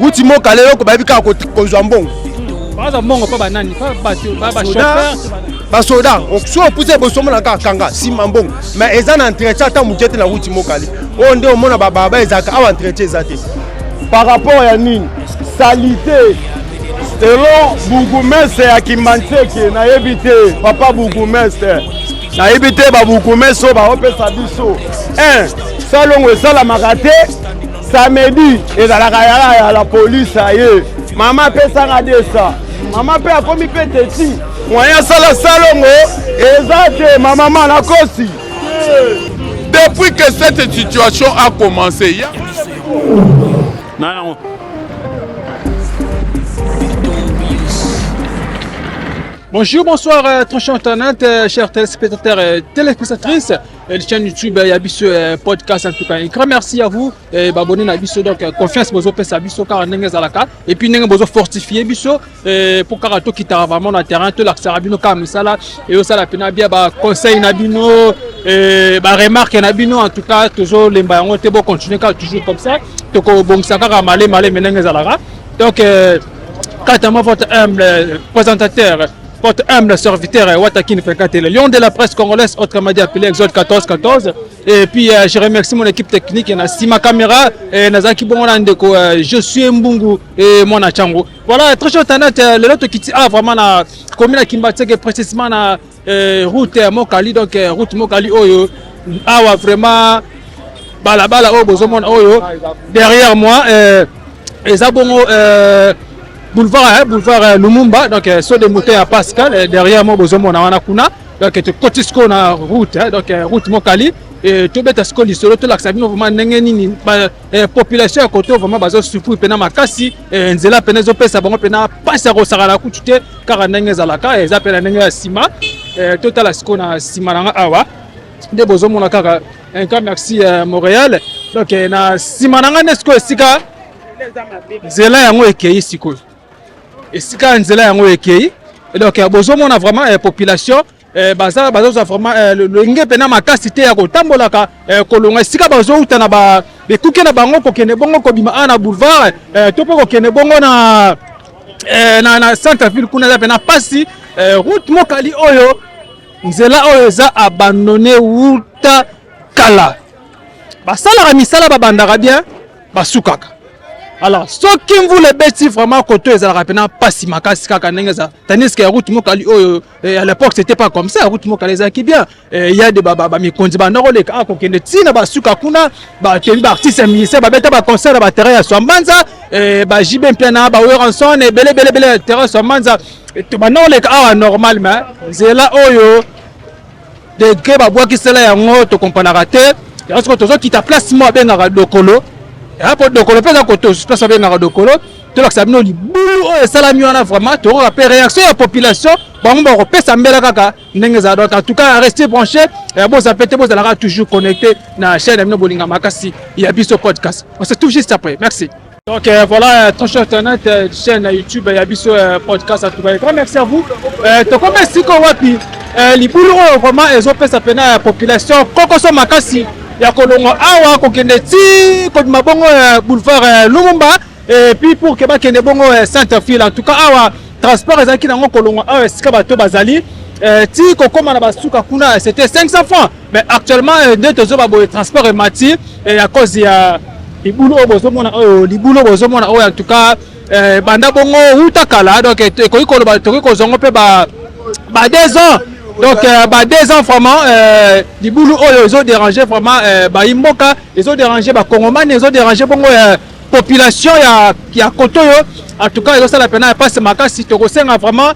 Route Mokali eloko bayebi kaka kozwa mbongo. Baza mbongo mpo banani? Mpo bato bachauffeur? Basoda. Soki opusa liboso, omona kaka kanga nsima mbongo, mais eza na entretien ata moke te na route Mokali oyo. Nde omona bababa ezalaka awa, entretien eza te. Par rapport ya nini? Salité. Selon bourgmestre ya Kimbanseke, nayebi te, papa bourgmestre, nayebi te, babourgmestre oyo baopesa biso 1 salongo esalamaka te. Samedi ezalaka yala ya la police. Aye mama apesanga desa, mama mpe akomi mpe teti, moyen asala salongo eza te. Mamama nakosi? Depuis que cette situation a commencé, il y a... Non, non. Bonjour, bonsoir, très chers internautes, chers téléspectateurs et téléspectatrices, et chaîne YouTube ya biso podcast. En tout cas, un grand merci à vous, et abonné na biso. Donc confiance bozo pesa biso kaka ndenge ezalaka, et puis ndenge bozo fortifier biso pour kaka tokitaka vraiment na terrain, tolakisaka bino kaka misala et osala mpenza bien. Baconseil na bino, baremarque na bino, en tout cas tozolemba yango te. Bocontinue kaka toujours comme ça, tokobongisa kaka male maleme ndenge ezalaka. Donc quant à moi, votre humble présentateur, votre humble serviteur, Watakin Fekate, le lion de la presse congolaise, autrement dit appelé Exode 14-14. Et puis, je remercie mon équipe technique, na sima caméra, et Nazaki Bongo Ndeko, je suis Mbungu et mon Chango. Voilà, très cher internet, le lot qui ah, vraiment, na commune Kimbanseke, précisément na route Mokali, donc route Mokali oyo, ah, vraiment, balabala oyo bozomona oyo derrière moi, eza bongo boulevard, hein, boulevard Lumumba, donc saut de mouton ya Pascal, derrière moi bozomona wana kuna. Donc tokoti sikoyo na route, hein, donc route Mokali, tobeta sikoyo lisolo, tolakisa bino vraiment ndenge nini population ya koto vraiment bazosouffrir mpenza makasi. Nzela mpenza ezopesa bango mpenza mpasi ya kosakana kutu te. Kaka ndenge ezalaka, eza mpe na ndenge ya nsima. Totala sikoyo na nsima na nga awa nde bozomona kaka. Un grand merci, Montréal. Donc na nsima na nga nde sikoyo esika nzela yango ekei, sikoyo esika nzela yango ekei. Donc bozomona vraiment population baza bazozwa vraiment lolenge mpenza makasi te ya kotambolaka, kolonga esika bazouta na bekuke na bango, kokende bongo kobima awa na boulevard, to mpe kokende bongo na centre ville kuna, eza mpenza pasi. Route Mokali oyo, nzela oyo eza abandonné wuta kala. Basalaka misala, babandaka bien, basukaka. Alors soki mvula ebeti, vraiment koto ezalaka mpenza mpasi makasi kaka ndenge eza. Tandis que route Mokali oyo, à l'époque c'était pas comme ça. Route Mokali ezalaki bien, il y a de bamikonzi banda koleka akokende ntina basuka kuna, batebi baartiste ya musicien babeta baconcert na baterrain ya Swambanza, baJB Mpiana, baWerrason, ebele ebele ebele ya terrain Swambanza banda koleka awa normal. Mais nzela oyo, degré babwakisela yango, tokompranaka te. Yango sikoyo tozokita place moko abengaka Dokolo, po Dokolo mpe eza koto, place babengaka Dokolo. Tolakisa bino libulu oyo esalami wana. Vraiment tokoka mpe réaction ya population, bango bakopesa mbela kaka ndenge ezala. Donc en tout cas, restez branché, bozala pe te, bozalaka toujours connecté na chaîne ya bino bolinga makasi ya biso podcast. On se tout juste après, merci. Donc voilà, très cher internet, chaîne YouTube ya biso podcast, en tout cas grand merci à vous. Tokomi esika wapi libulu oyo vraiment ezopesa mpenza ya population kokoso makasi ya kolongwa awa kokende ti kobima bongo boulevard Lumumba, et puis pour que bakende bongo centre ville. En tout cas awa transport ezalaki nango kolongwa awa esika bato bazali ti kokóma na basuka kuna, c'était 500 francs. Mais actuellement nde tozoba boye, transport emati à cause ya libulu oyo bozomona oyo, libulu oyo bozomona oyo. En tout cas banda bongo wuta kala, donc ekoki koloba tokoki kozongo mpe ba 2 ans. Donc ba 2 ans vraiment, libulu oyo ezodéranger vraiment bayimboka, ezodéranger bakongomani, ezodéranger bongo population ya koto oyo. En tout cas ezosala mpenza ya pasi makasi. Tokosenga vraiment,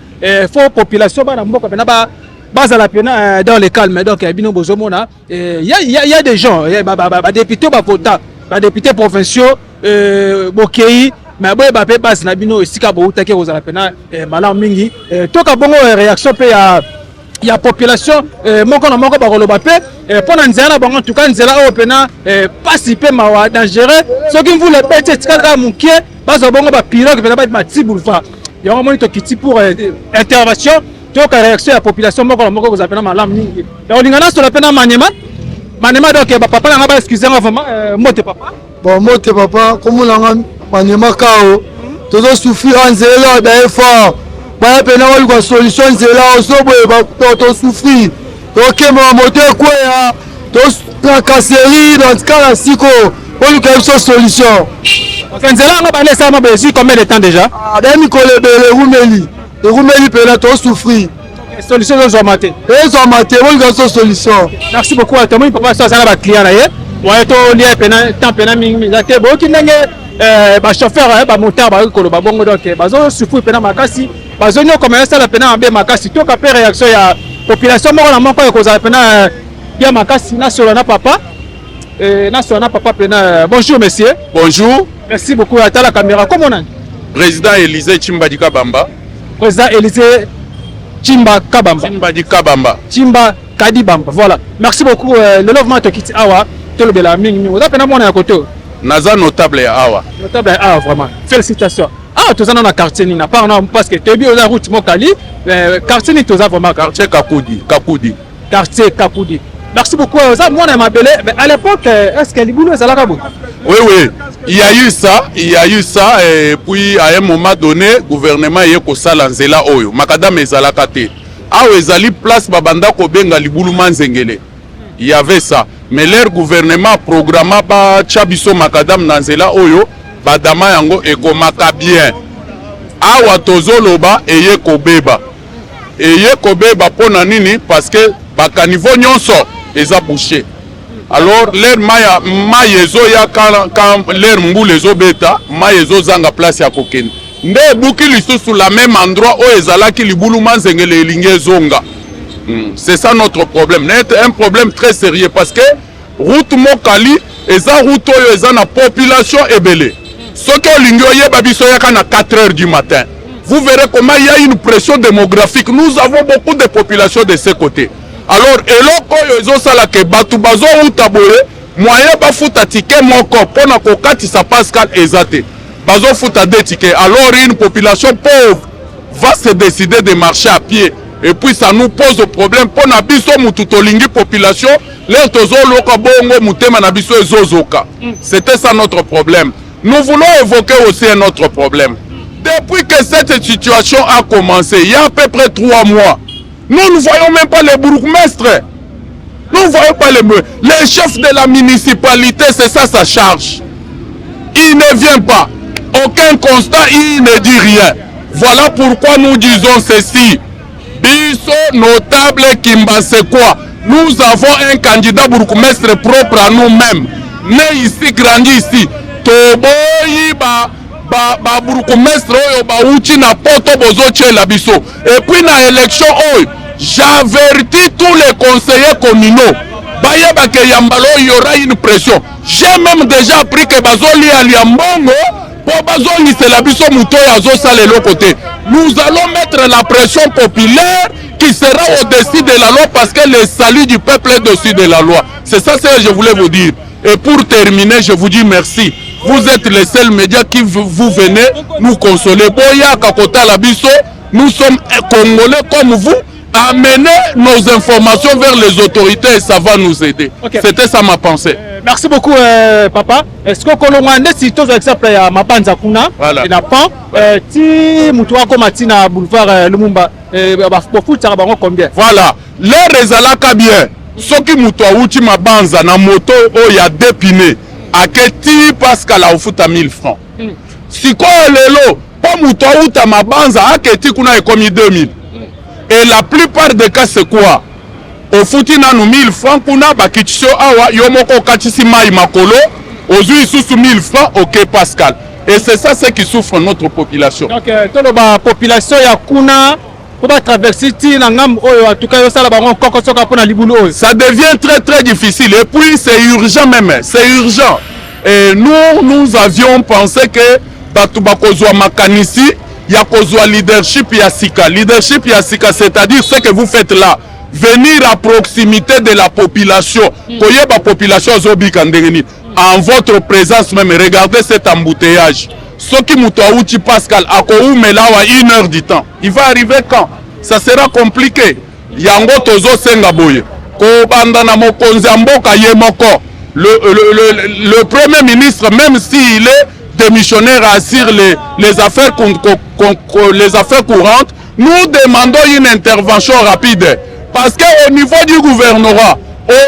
faut population, bana mboka mpenza bazala mpenza dans le calme. Donc bino bozomona, y a des gens, badéputé bavota, badéputé provinciaux, bokei, mais boyeba mpe base na bino esika boutaki, kozala mpenza malamu mingi. Toka bongo réaction mpe ya population, moko na moko bakoloba mpe mpo na nzela na bango. En tout cas nzela oyo mpenza pasi mpe mawa, dangereux. Soki mvula ebeti, etikali kaka moke bazwa bongo bapirogue mpenza babima ti boulevard. Yango moni tokiti pour intervention, toyoka réaction ya population moko na moko, kozala mpenza malamu mingi. Olinga nasola mpe na Maniema, Maniema. Donc bapapa na nga, baexcuse nga vraiment. Mbote papa. Bon, mbote papa. Kombo na nga Maniema Kao. Tozo souffrir en nzela da effort. Baya pena baluka solution nzela oso boye ba to souffrir. Tokema moto ekweya. To tracasserie dans cas na siko. Boluka biso solution. Ok, nzela yango banda esalama boye ezwi combien de temps déjà? Ah, da mikolo ebele erumeli. Erumeli pena to souffrir. Solution ezozwama te. Ezwama te, boluka biso solution. Merci beaucoup. Tomoni papa so aza na baclient na ye waye tolia pena temps pena mingi eza te. Boyoki ndenge bachauffeur, bamotard bayoki koloba bongo. Donc bazosouffrir pena makasi, bazonyokoma, esala pena mabe makasi. Toka mpe réaction ya population moko na moko ekozala pena bien makasi. Nasola na papa, nasola na papa pena. Bonjour monsieur. Bonjour. Merci beaucoup. Ata la caméra, comment nani? Président Élisée Chimbadi Kabamba. Président Élisée Chimba Kabamba. Chimbadi Kabamba. Chimba Kadibamba, voilà. Merci beaucoup. Lelo vraiment tokiti awa tolobela mingi mingi. Oza pena mwana ya koto? Naza notable ya awa. Notable ya awa, vraiment félicitations. Awa toza na quartier nini? Part na parce que toyebi oza route Mokali, quartier nini toza vraiment? Quartier Kakudi, Kakudi. Quartier Kakudi. Merci beaucoup. Oza mwana ya mabele. Mais à l'époque, est ce que libulu ezalaka boye? Oui, il y a eu ça, il y a eu ça, et puis à un moment donné, gouvernement ye kosala nzela oyo. Macadam ezalaka te. Awa ezali place babanda kobenga libulu Manzengele. Il y avait ça. Mais leur gouvernement programma batya biso macadam na nzela oyo, badama yango ekomaka bien. Awa tozoloba eye kobeba. Eye kobeba mpo na nini? Parce que bacaniveau nyonso eza bouché. Alors l'air mai mai ezoya, quand l'air mbula ezobeta, mai ezozanga place ya kokende, nde ebuki lisusu la même endroit oyo ezalaki libulu Manzengele, elingi ezonga. C'est ça notre problème, net un problème très sérieux, parce que route Mokali eza route oyo eza na population ebele. Soki olingi oyeba, biso yaka na 4 heures du matin, vous verrez comment il y a une pression démographique. Nous avons beaucoup de population de ce côté. Alors eloko oyo ezosala ke bato bazowuta boye, moyen bafuta ticket moko mpona kokatisa Pascal eza te, bazofuta deux tickets. Alors une population pauvre va se décider de marcher à pied et puis ça nous pose problème mpona biso mutu tolingi population. L'heure tozoloka bongo, motema na biso ezozoka. C'était ça notre problème. Nous voulons évoquer aussi un autre problème. Depuis que cette situation a commencé, il y a à peu près 3 mois, nous ne voyons même pas les bourgmestres, nous ne voyons pas les chefs de la municipalité. C'est ça sa charge. Il ne vient pas, aucun constat, il ne dit rien. Voilà pourquoi nous disons ceci: biso notable Kimbanseke, nous avons un candidat bourgmestre propre à nous-mêmes, né ici, grandi ici. Toboyi ba ba bourgmestre oyo bauti na poto bozotiela biso. Et puis na élection oyo, j'avertis tous les conseillers communaux, bayeba ke ya mbala oyo y aura une pression. J'ai même déjà appris ke bazolialia mbongo mpo bazongisela biso moto oyo azosala eloko te. Nous allons mettre la pression populaire qui sera au-dessus de la loi, parce que le salut du peuple est au-dessus de la loi. C'est ça ce que je voulais vous dire. Et pour terminer, je vous dis merci. Vous êtes les seuls médias qui vous venez nous consoler. Boyaka kotala biso, nous sommes Congolais comme vous. Amenez nos informations vers les autorités et ça va nous aider. C'était ça ma pensée. Merci beaucoup, papa. Est-ce que kolongwa ndeti tozwa exemple ya Mabanza kuna na pan ti mutu akoma ti na boulevard Lumumba, bofutaka bango combien? Voilà, l'heure ezalaka bien, soki moto awuti Mabanza na moto oyo ya deux pneus, ake ti Pascal, aofuta 1000 francs. Sikoyo lelo, mpo moto awuta Mabanza ake ti kuna, ekomi 2000. Et la plupart des cas, c'est quoi? Ofuti nanu 1000 francs kuna, bakitisi yo awa, yo moko okatisi mai makolo, ozwi lisusu 1000 francs, ok Pascal. Et c'est ça ce qui souffre notre population. Donc toloba population ya kuna mpo batraverse ti na ngambo oyo, en tout cas ezosala bango nkoko soka mpona libulu oyo. Ça devient très très difficile et puis c'est urgent même, c'est urgent. Et nous, nous avions pensé que bato bakozwa makanisi ya kozwa leadership ya sika. Leadership ya sika, c'est-à-dire ce que vous faites là, venir à proximité de la population, koyeba population azobika ndenge nini en votre présence même. Regardez cet embouteillage. Soki moto awuti Pascal, akoumela awa une heure du temps, il va arriver quand? Ça sera compliqué. Yango tozosenga boye, kobanda na mokonzi ya mboka ye moko, le premier ministre, même s'il est démissionnaire assure les, les, affaires, les affaires courantes. Nous demandons une intervention rapide parce qu'au niveau du gouvernorat,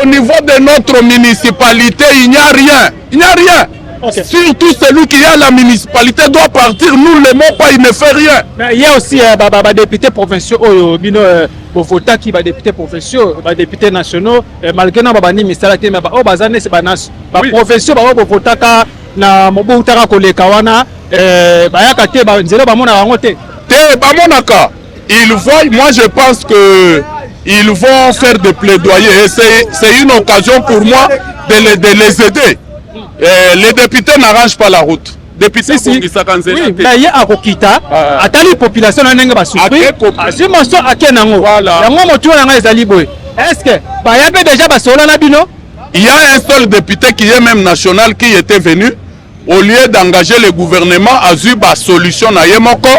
au niveau de notre municipalité, il n'y a rien. Il n'y a rien. Okay. Surtout celui qui a la municipalité doit partir. Nous ne l'aimons pas, il ne fait rien. Mais il y a aussi euh, bah, bah, bah, députés provinciaux, oh, bino, euh, bovotaki ba députés provinciaux, ba députés nationaux, euh, malgré na babandi misala te, mais ba oyo baza nesi ba ba provinciaux ba oyo bovotaka na mobu utaka koleka wana euh, bayaka te ba nzela bamonaka yango te. Te bamonaka. Ils voient, moi je pense que ils vont faire des plaidoyers et c'est une occasion pour moi de les, de les aider. Et les députés n'arrangent pas la route. Député si, si. abongisaka nzela Oui, te. mais ye akokita Ah. atali population na ndenge basouffrir Ake ko- azwi moso ake nango Voilà. yango motuya na ngai ezali boye est ce que baya mpe deja basolola na bino? Il y a un seul député qui est même national qui était venu, au lieu d'engager le gouvernement, azwi ba solution na ye moko,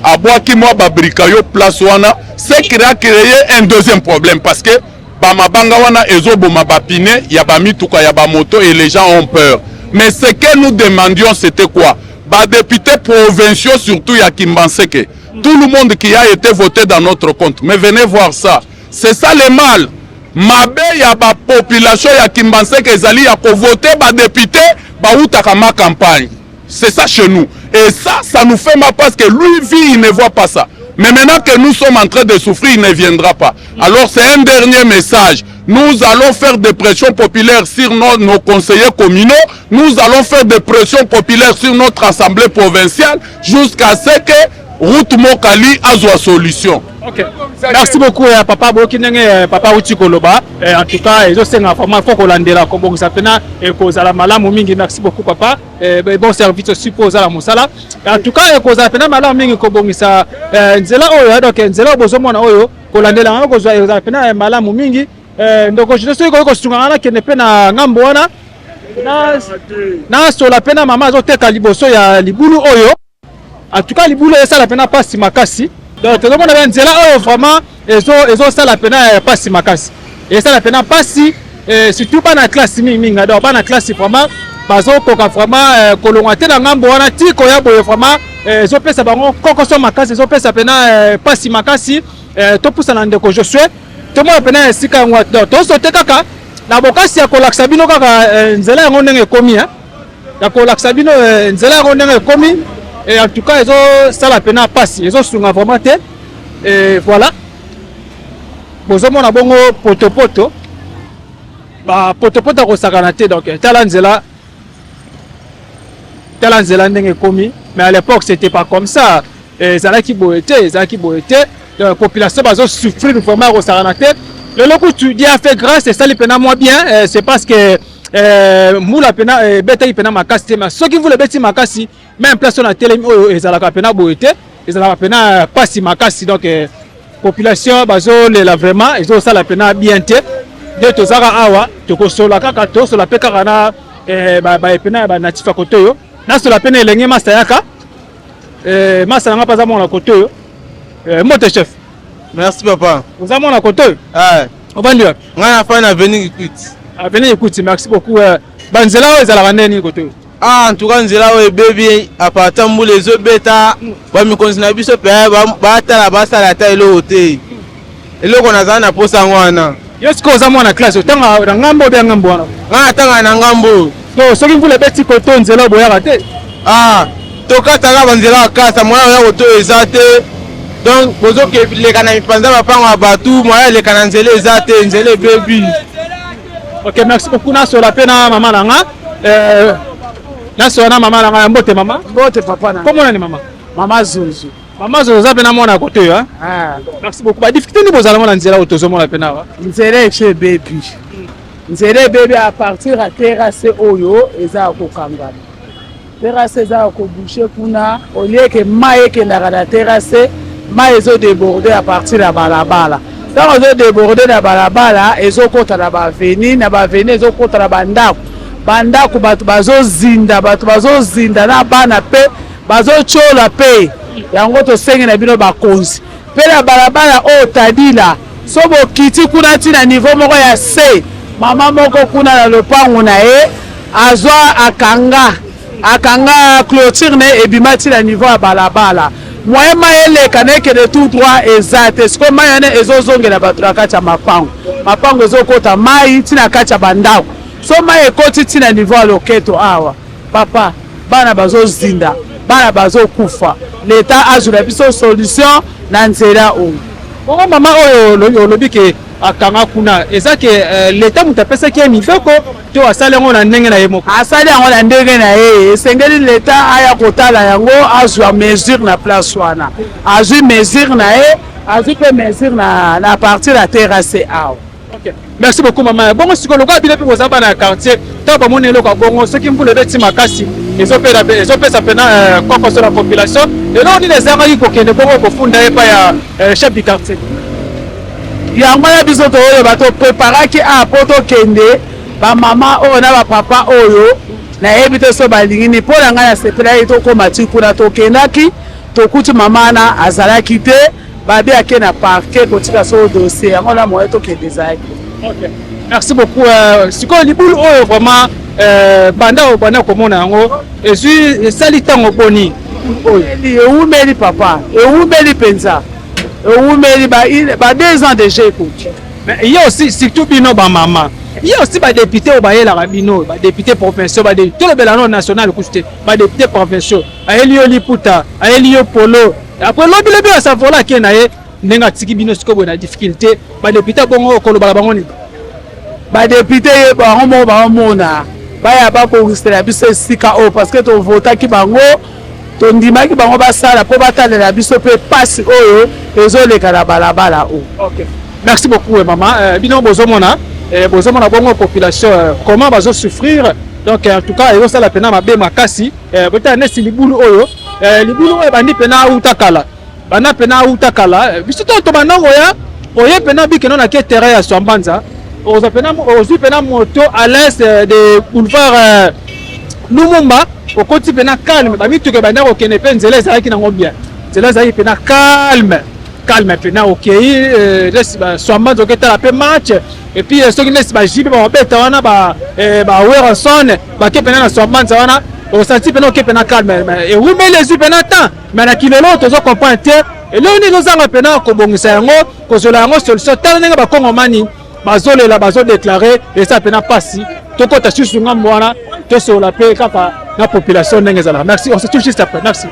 abwaki mwa ba bricaillot place wana, ce qui a créé un deuxième problème parce que ba mabanga wana ezoboma ba pneus ya ba mituka ya ba moto et les gens ont peur. Mais ce que nous demandions, c'était quoi? Ba députés provinciaux, surtout ya Kimbanseke, tout le monde qui a été voté dans notre compte. Mais venez voir ça. C'est ça le mal. Mabe ya ba population ya Kimbanseke ezali ya kovote ba député bautaka ma campagne. C'est ça chez nous. Et ça, ça nous fait mal parce que lui vit, il ne voit pas ça. Mais maintenant que nous sommes en train de souffrir, il ne viendra pas. Alors c'est un dernier message. Nous allons faire des pressions populaires sur nos, nos conseillers communaux. Nous allons faire des pressions populaires sur notre assemblée provinciale jusqu'à ce que route Mokali azwa solution. Ok. Merci beaucoup eh, papa boyoki ndenge eh, papa uti koloba eh, en tout cas ezosenga vraiment faut kolandela kobongisa mpena ekozala malamu mingi. Merci beaucoup papa eh, bon service aussi mpo ozala mosala. En tout cas ekozala mpena malamu mingi kobongisa eh, nzela oyo, donc nzela oyo bozomona oyo kolandela yango kozwa ekozala mpena malamu mingi. Eh, ndeko Jules, soki koki kosunga nga nakende mpe na ngambo wana nasola mpe na mama azoteka liboso ya libulu oyo. En tout cas libulu esala mpena mpasi makasi. Donc tozomona ba nzela oyo vraiment ezosala mpena mpasi makasi, esala mpena mpasi eh, surtout bana classe mingi mingi. Donc bana classe vraiment bazokoka vraiment eh, kolongwa te na ngambo wana ti koya boye vraiment ezopesa bango kokoso makasi, ezopesa mpena mpasi makasi. Topusa na ndeko Josue tomona mpena esika yango. Donc tosote kaka na bokasi ya kolakisa bino kaka nzela yango ndenge ekomi, ya kolakisa bino nzela yango ndenge ekomi. Et en tout cas ezosala mpena mpasi, ezosunga vraiment te. Et voilà, bozomona bongo potopoto, bapotopoto akosakana te. Donc tala nzela, tala nzela ndenge ekomi. Mais à l'époque c'était pas comme ça, ezalaki boye te, ezalaki boye te. Donc population bazosouffrir vraiment akosakana te. Lelo kutu Dieu a fait grâce, esali mpena mwa bien, c'est parce que mbula mpena ebetaki mpena makasi te. Mais soki mvula ebeti makasi, même place oyo na telemi oyo ezalaka mpena boye te, ezalaka mpena pasi makasi. Donc population bazolela vraiment, ezosala mpena bien te. Nde tozaka awa tokosola kaka, tosola mpe kaka na baepena ya banatif ya kote oyo. Nasola mpe na elenge masa yaka masa nanga mpe aza mwana kote oyo. Mbote chef. Merci papa. Oza mwana kote oyo? Ovandi wapi? Ngai nafandi na avenue Kikwit. Avenue Kikwit, merci beaucoup. Banzela oyo ezalaka ndenge nini kote oyo? Ah, en tout cas nzela oyo ebebi à partir mbula ezobeta. Bamikonzi na biso mpe batala, basala ata eloko te. Eloko nazala na posa yango wana. Yo sikoyo oza mwana classe, otanga na ngambo obe ya ngambo wana? Ngai natanga na ngambo. To soki mvula ebeti koto nzela boyaka te? Ah, tokataka banzela ya kasa, moyen oya koto eza te. Donc bozoleka na mipanza mapango ya bato, moyen eleka na nzela eza te, nzela ebebi. Ok, merci beaucoup. Nasola mpe na mama na nga, nasola na mama na nga. Ya mbote mama. Mbote papa na. Komona ni mama? Mama Zuzu. Mama Zuzu, oza mpe na mwana kote oyo. Merci beaucoup. Badifficulté nini bozala ngo na nzela oyo tozomona mpe na awa? Nzela esi ebebi, nzela ebebi à partir ya terrasse oyo eza ya kokangama. Terrasse eza ya koboucher kuna, au lieu que mai ekendaka na terrasse, mai ezodéborde à partir ya balabala. Ntango ezodéborde na balabala, ezokɔta na baavenue, na baavenue ezokɔta na bandako, bandako bato bazozinda, bato bazozinda na bana mpe bazotiola mpe. Yango tosengi na bino bakonzi mpe na balabala oyo tadila so bokiti kuna ntina niveau moko ya se, mama moko kuna na lopango na ye azwa akanga. Akanga clôture na ye ebima ti na niveau ya balabala. Moyen mayi eleka na ekende tout droit eza te. Sikoyo mayi wana ezozongela bato na kati ya mapango. Mapango ezokota mayi ti na kati ya bandako. So mayi ekoti ti na niveau ya loketo awa. Papa, bana bazozinda, bana bazokufa. L'etat azwela biso solution na nzela oyo. Bongo mama oyo olobi ke akanga kuna eza ke euh, l'etat moto apesaki ye mibeko to asali yango na ndenge na ye moko? Asali yango na ndenge na ye, esengeli l'etat aya kotala yango, azwa mesure na place wana. Azwi mesure na ye, azwi mpe mesure na, na partir ya terrasse awa. Okay. Merci beaucoup mama. Bongo sikoyo lokola bino mpe boza bana ya quartier, ntango bamoni eloko ya bongo, soki mbula ebeti makasi ezopesa mpena euh, kokoso na population, eloko nini ezangaki kokende bongo kofunda ye epai ya euh, chef du quartier? Yango wana biso toyeba topreparaki a mpo tokende bamama oyo na bapapa oyo nayebi te so balingi nini. Mpo na ngai nasepelaki tokóma ti kuna, tokendaki tokuti mama wana azalaki te. Babi ake na parquet kotika solo dossier yango na moyen tokende ezalaki. Okay. Merci beaucoup. Euh, sikoyo libulu oyo vraiment euh, banda obanda komona yango ezwi esali ntango boni? Oyo ewumeli papa, ewumeli mpenza, ewumeli ba, ba 2 ans déjà ekoki. Mais il y a aussi surtout bino ba mama, il y a aussi ba député oyo bayelaka bino, ba député provinciaux, ba député tolobela no national kusu te, ba député provinciaux ayeli yo liputa, ayeli yo polo. Après lobi lobi ya savola ake na ye ndenge atiki bino sikoyo boye na difficulté, ba député bongo okoloba na bango nini? Ba député ye bango moko baomona baya babongisela biso esika oyo parce que tovotaki bango, tondimaki bango basala mpo batalela biso mpe mpasi oyo ezoleka na balabala oyo. Okay. Merci beaucoup eh, maman. Euh, bino bozomona eh, bozomona bongo population euh, comment bazo souffrir. Donc en tout cas ezosala pena mabe makasi. Eh, botala neti libulu oyo eh, libulu oyo ebandi pena auta kala banda pena auta kala eh, biso to tobanda koya oye pena bikeno na ke terrain ya Swambanza ozwa pena ozwi pena moto à l'est eh, de boulevard eh, Lumumba okoti pena calme bamituka ebanda kokende mpe nzela ezalaki nango bien nzela ezalaki pena calme calme pena okei eh, nesi Swambanza oketala mpe match et puis eh, soki nesi ba JB babeta wana ba eh, ba Werrason bake pena na Swambanza wana osanti pena oke pena calme ewumeli ezwi pena temps mais na kilelo tozo comprendre te eloko nini ezozanga pena kobongisa yango kozwela yango solution. Tala ndenge bakongomani bazolela bazodeklare eza pena mpasi. Tokota susu ngambo wana tosolola mpe kaka na population ndenge ezalaka. Merci, on se touche juste après. Merci.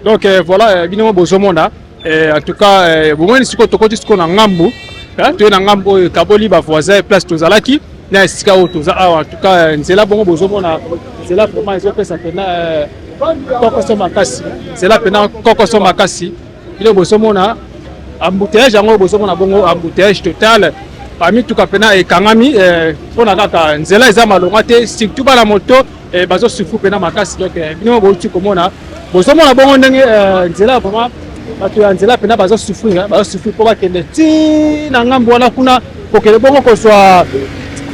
Donc euh, voilà euh, bino bozomona euh, en tout cas euh, bomoni sikoyo tokoti sikoyo na ngambu toye na ngambu oyo ekaboli ba voisin place tozalaki na esika oyo toza awa. En tout cas euh, nzela bongo bozomona nzela vraiment ezopesa mpena euh, kokoso makasi, nzela mpena kokoso makasi. Bino bozomona embouteillage yango bozomona bongo embouteillage total, bamituka mpena ekangami mpona kaka nzela eza malonga te, surtout bana moto eh, bazo souffrir mpena makasi. Donc eh, bino bouti komona bozomona bongo ndenge eh, nzela vraiment bato ya nzela mpena bazo souffrir, bazo souffrir mpo bakende ti na ngambo wana kuna kokende bongo kozwa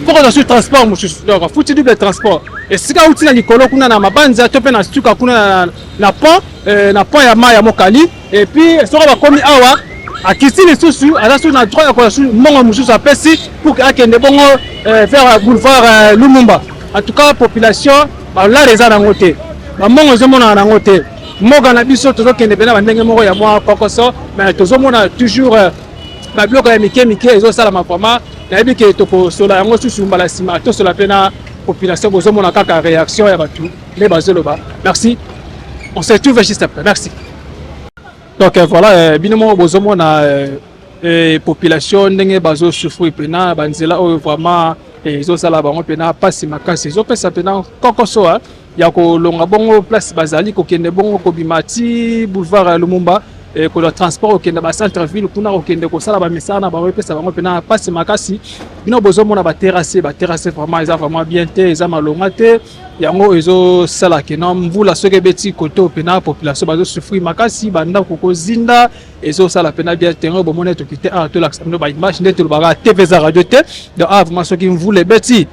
mpo kozwa sur transport mosusu. Donc afuti double transport esika auti na likolo kuna na mabanza to mpe na suka kuna na, na pont eh, na pont ya mai ya mokali. Et puis soki bakomi awa akiti lisusu aza su na droit ya kozwa mbongo mosusu apesi pour que akende bongo eh, vers boulevard eh, Lumumba. En tout cas population balala eza nango te, bambongo ezomonana nango te. Mboka na biso tozokende mpena bandenge moko ya mwa kokoso, mais tozomona toujours eh, babiloko ya mike mike ezosalama vraiment. Nayebi ke tokosola yango susu mbala nsima, tosola mpe na population. Bozomona kaka réaction ya bato nde bazoloba. Merci, on se retrouve juste après. Merci. Donc euh, voilà euh, bino moko bozomona euh, eh, population ndenge bazosouffrir mpena banzela oyo vraiment ezosala bango mpena mpasi makasi, ezopesa mpena kokoso ya kolonga bongo place bazali kokende bongo kobima ti boulevard ya Lumumba eh, kozwa transport kokende ba centre ville kuna kokende kosala bamisala na bango epesa bango mpena mpasi makasi. Bino bozomona baterrasse, baterrasse vraiment eza vraiment bien te, eza malonga te. Yango ezosala ke na mvula soki ebeti kote oyo mpena population bazosouffrir makasi, bandako kozinda ezosala mpena bien te. Yango bomoni toki te awa tolakisa bino baimage nde tolobaka tv eza radio te. Donc awa vraiment soki mvula ebeti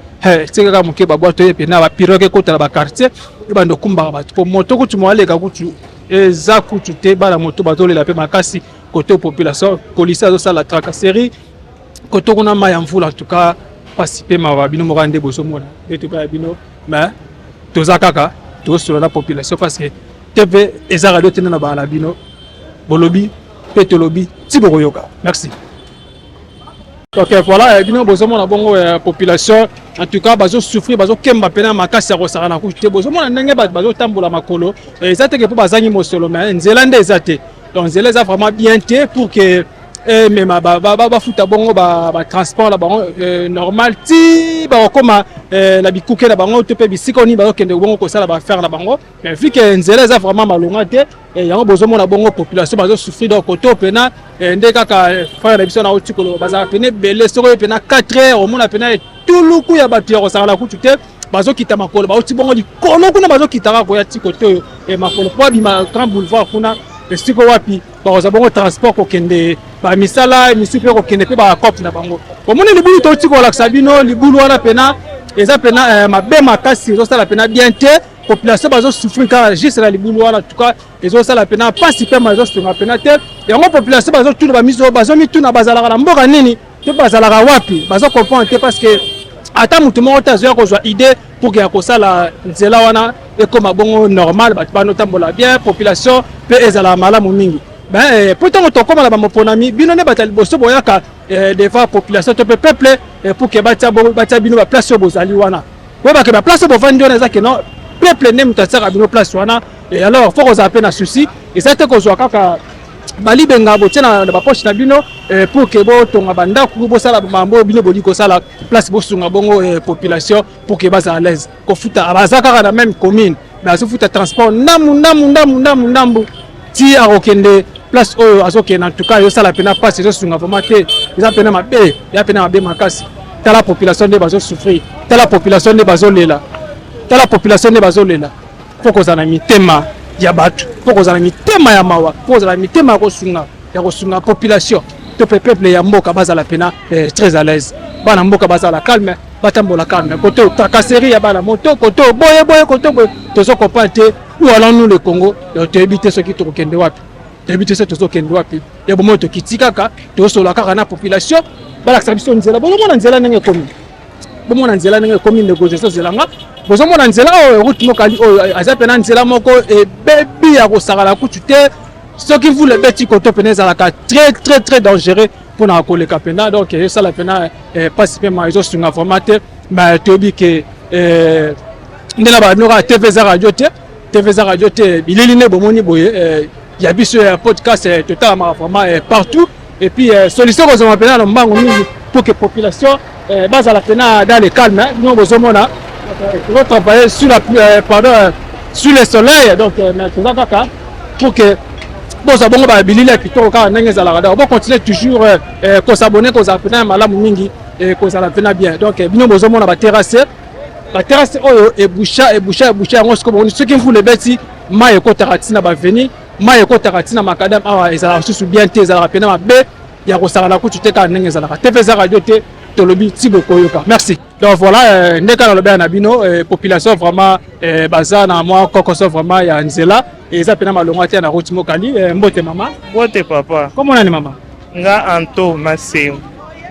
tika kaka moke babwato ye mpena bapirogue ekota na baquartier ebanda okumbaka bato po moto kutu moaleka kutu eza kutu te. Bana moto bazolela mpe makasi kote population, policier azosala tracasserie kote kuna mai ya mvula. En tout cas pasi mpe mawa, bino moko nde bozomona nde toba ya bino, mais toza kaka. Tosolola na population parce que TV eza radio te na bana na bino. Bolobi pe tolobi ti bokoyoka. Merci. Ok, voilà, eh, bino bozomona bongo eh, population en tout cas bazo souffrir, bazo kemba pena makasi ya kosaka na kutu te. Bozomona ndenge bato bazotambola makolo, eh, eza te ke mpo bazangi mosolo, mais nzela nde eza te. Donc nzela eza vraiment bien te pour que emema bafuta bongo batransport na bango normal ti bakokoma na bikuke na bango to mpe bisika oyo nini bazokende bongo kosala baaffaire na bango. Mais vu que nzela eza vraiment malonga te, yango bozomona bongo population bazosouffrir. Donc koto pena nde kaka frère na biso na oti koloba, bazalaka pene ebele. Soki oyo pena 4 heures, omona pena etuluku ya bato ya kosakana kutu te. Bazokita makolo, bauti bongo likolo kuna, bazokitaka koya ti kote oyo makolo mpo abima Grand Boulevard kuna, esika wapi bakozwa bongo transport kokende bamisala misusu mpe kokende mpe bacope na bango. Bomoni libulu touti kolakisa bino, libulu wana pena eza pena mabe makasi, ezosala pena bien te. Population bazosouffrir kaka juste na libulu wana. En tout cas ezosala pena mpasi mpe ma ezosunga pena te. Yango population bazotuna bamiso, bazomituna bazalaka na mboka nini to bazalaka wapi, bazocomprendre te, parce que ata motu moko te azoya kozwa idée pour ke ya kosala nzela wana ekóma bongo normal, bato banotambola bien, population mpe ezala malamu mingi. Ben, po ntango tokóma na bamoponami, bino nde bato ya liboso boyaka devant population to mpe peuple pour ke batia bino baplace oyo bozali wana. Boyebake baplace oyo bovandi wana eza ke non, peuple nde moto atiaka bino place wana. Et alors faut kozala mpe na souci, eza te kozwa kaka balibenga botie na bapoche na bino pour ke botonga bandako, bosala mambo oyo bino bolingi kosala. Place bosunga bongo population pour ke bazala à l'aise kofuta, baza kaka na même commune, mais azofuta transport ndambu ndambu ndambu ndambu ndambu ti akokende place oyo azokende. En tout cas ezosala pena mpasi, ezosunga vraiment te, eza pena mabe, eza pena mabe makasi. Tala population nde bazosouffrir, tala population nde bazolela, tala population nde bazolela. Mpo kozala na mitema ya bato, mpo kozala na mitema ya mawa, mpo kozala na mitema ya kosunga, ya kosunga population to mpe peuple ya mboka bazala pena très à l'aise, bana mboka bazala calme, batambola calme. Kote tracasserie ya bana moto, kote boye boye, kote boye, tozo comprendre te où allons-nous le Congo. Toyebi te soki tokokende wapi, toyebi te soki tozokende wapi. Ya bomoi tokiti kaka, tozosola kaka na population, balakisa biso nzela. Bozomona nzela ndenge ekomi, bomona nzela ndenge ekomi. Ndeko Jesu, ozelanga, bozomona nzela oyo, route Mokali oyo aza pena nzela moko ebebi ya kosakana kutu te. Soki mvula ebeti koto pena, ezalaka très très très dangereux mpona koleka pena. Donc ezosala pena mpasi mpe ma ezosunga vraiment te. Mais toyebi ke nde na bano kaka TV eza radio te, TV eza radio te. Bilili nde bomoni boye ya biso ya podcast totalamaka vraiment partout. Et puis solution kozoma pena na mbango mingi pour que population bazala pena dans le calme. Bino bozomona tozotravailler sur la, pardon, sur le soleil. Donc mais toza kaka pour que bozwa bongo babilili ya kitoko kaka ndenge ezalaka. Donc bocontinue toujours kos'abonner, kozala pena ya malamu mingi, kozala pena bien. Donc bino bozomona baterrasse, baterrasse oyo eboucha, eboucha, eboucha. Yango sikoyo bomoni, soki mvula ebeti, mai ekotaka ntina baveni, mai ekotaka ntina macadam awa. Ezalaka susu bien te, ezalaka pena mabe ya kosakana kutu te kaka ndenge ezalaka. Te mpe eza radio te, tolobi ti bokoyoka. Merci. Donc voilà, nde kaka nalobela na bino, population vraiment baza na mwa kokoso vraiment ya nzela eza pena malonga te na route Mokali. Mbote mama. Mbote papa. Kombo nani mama? Nga Anto Masengo.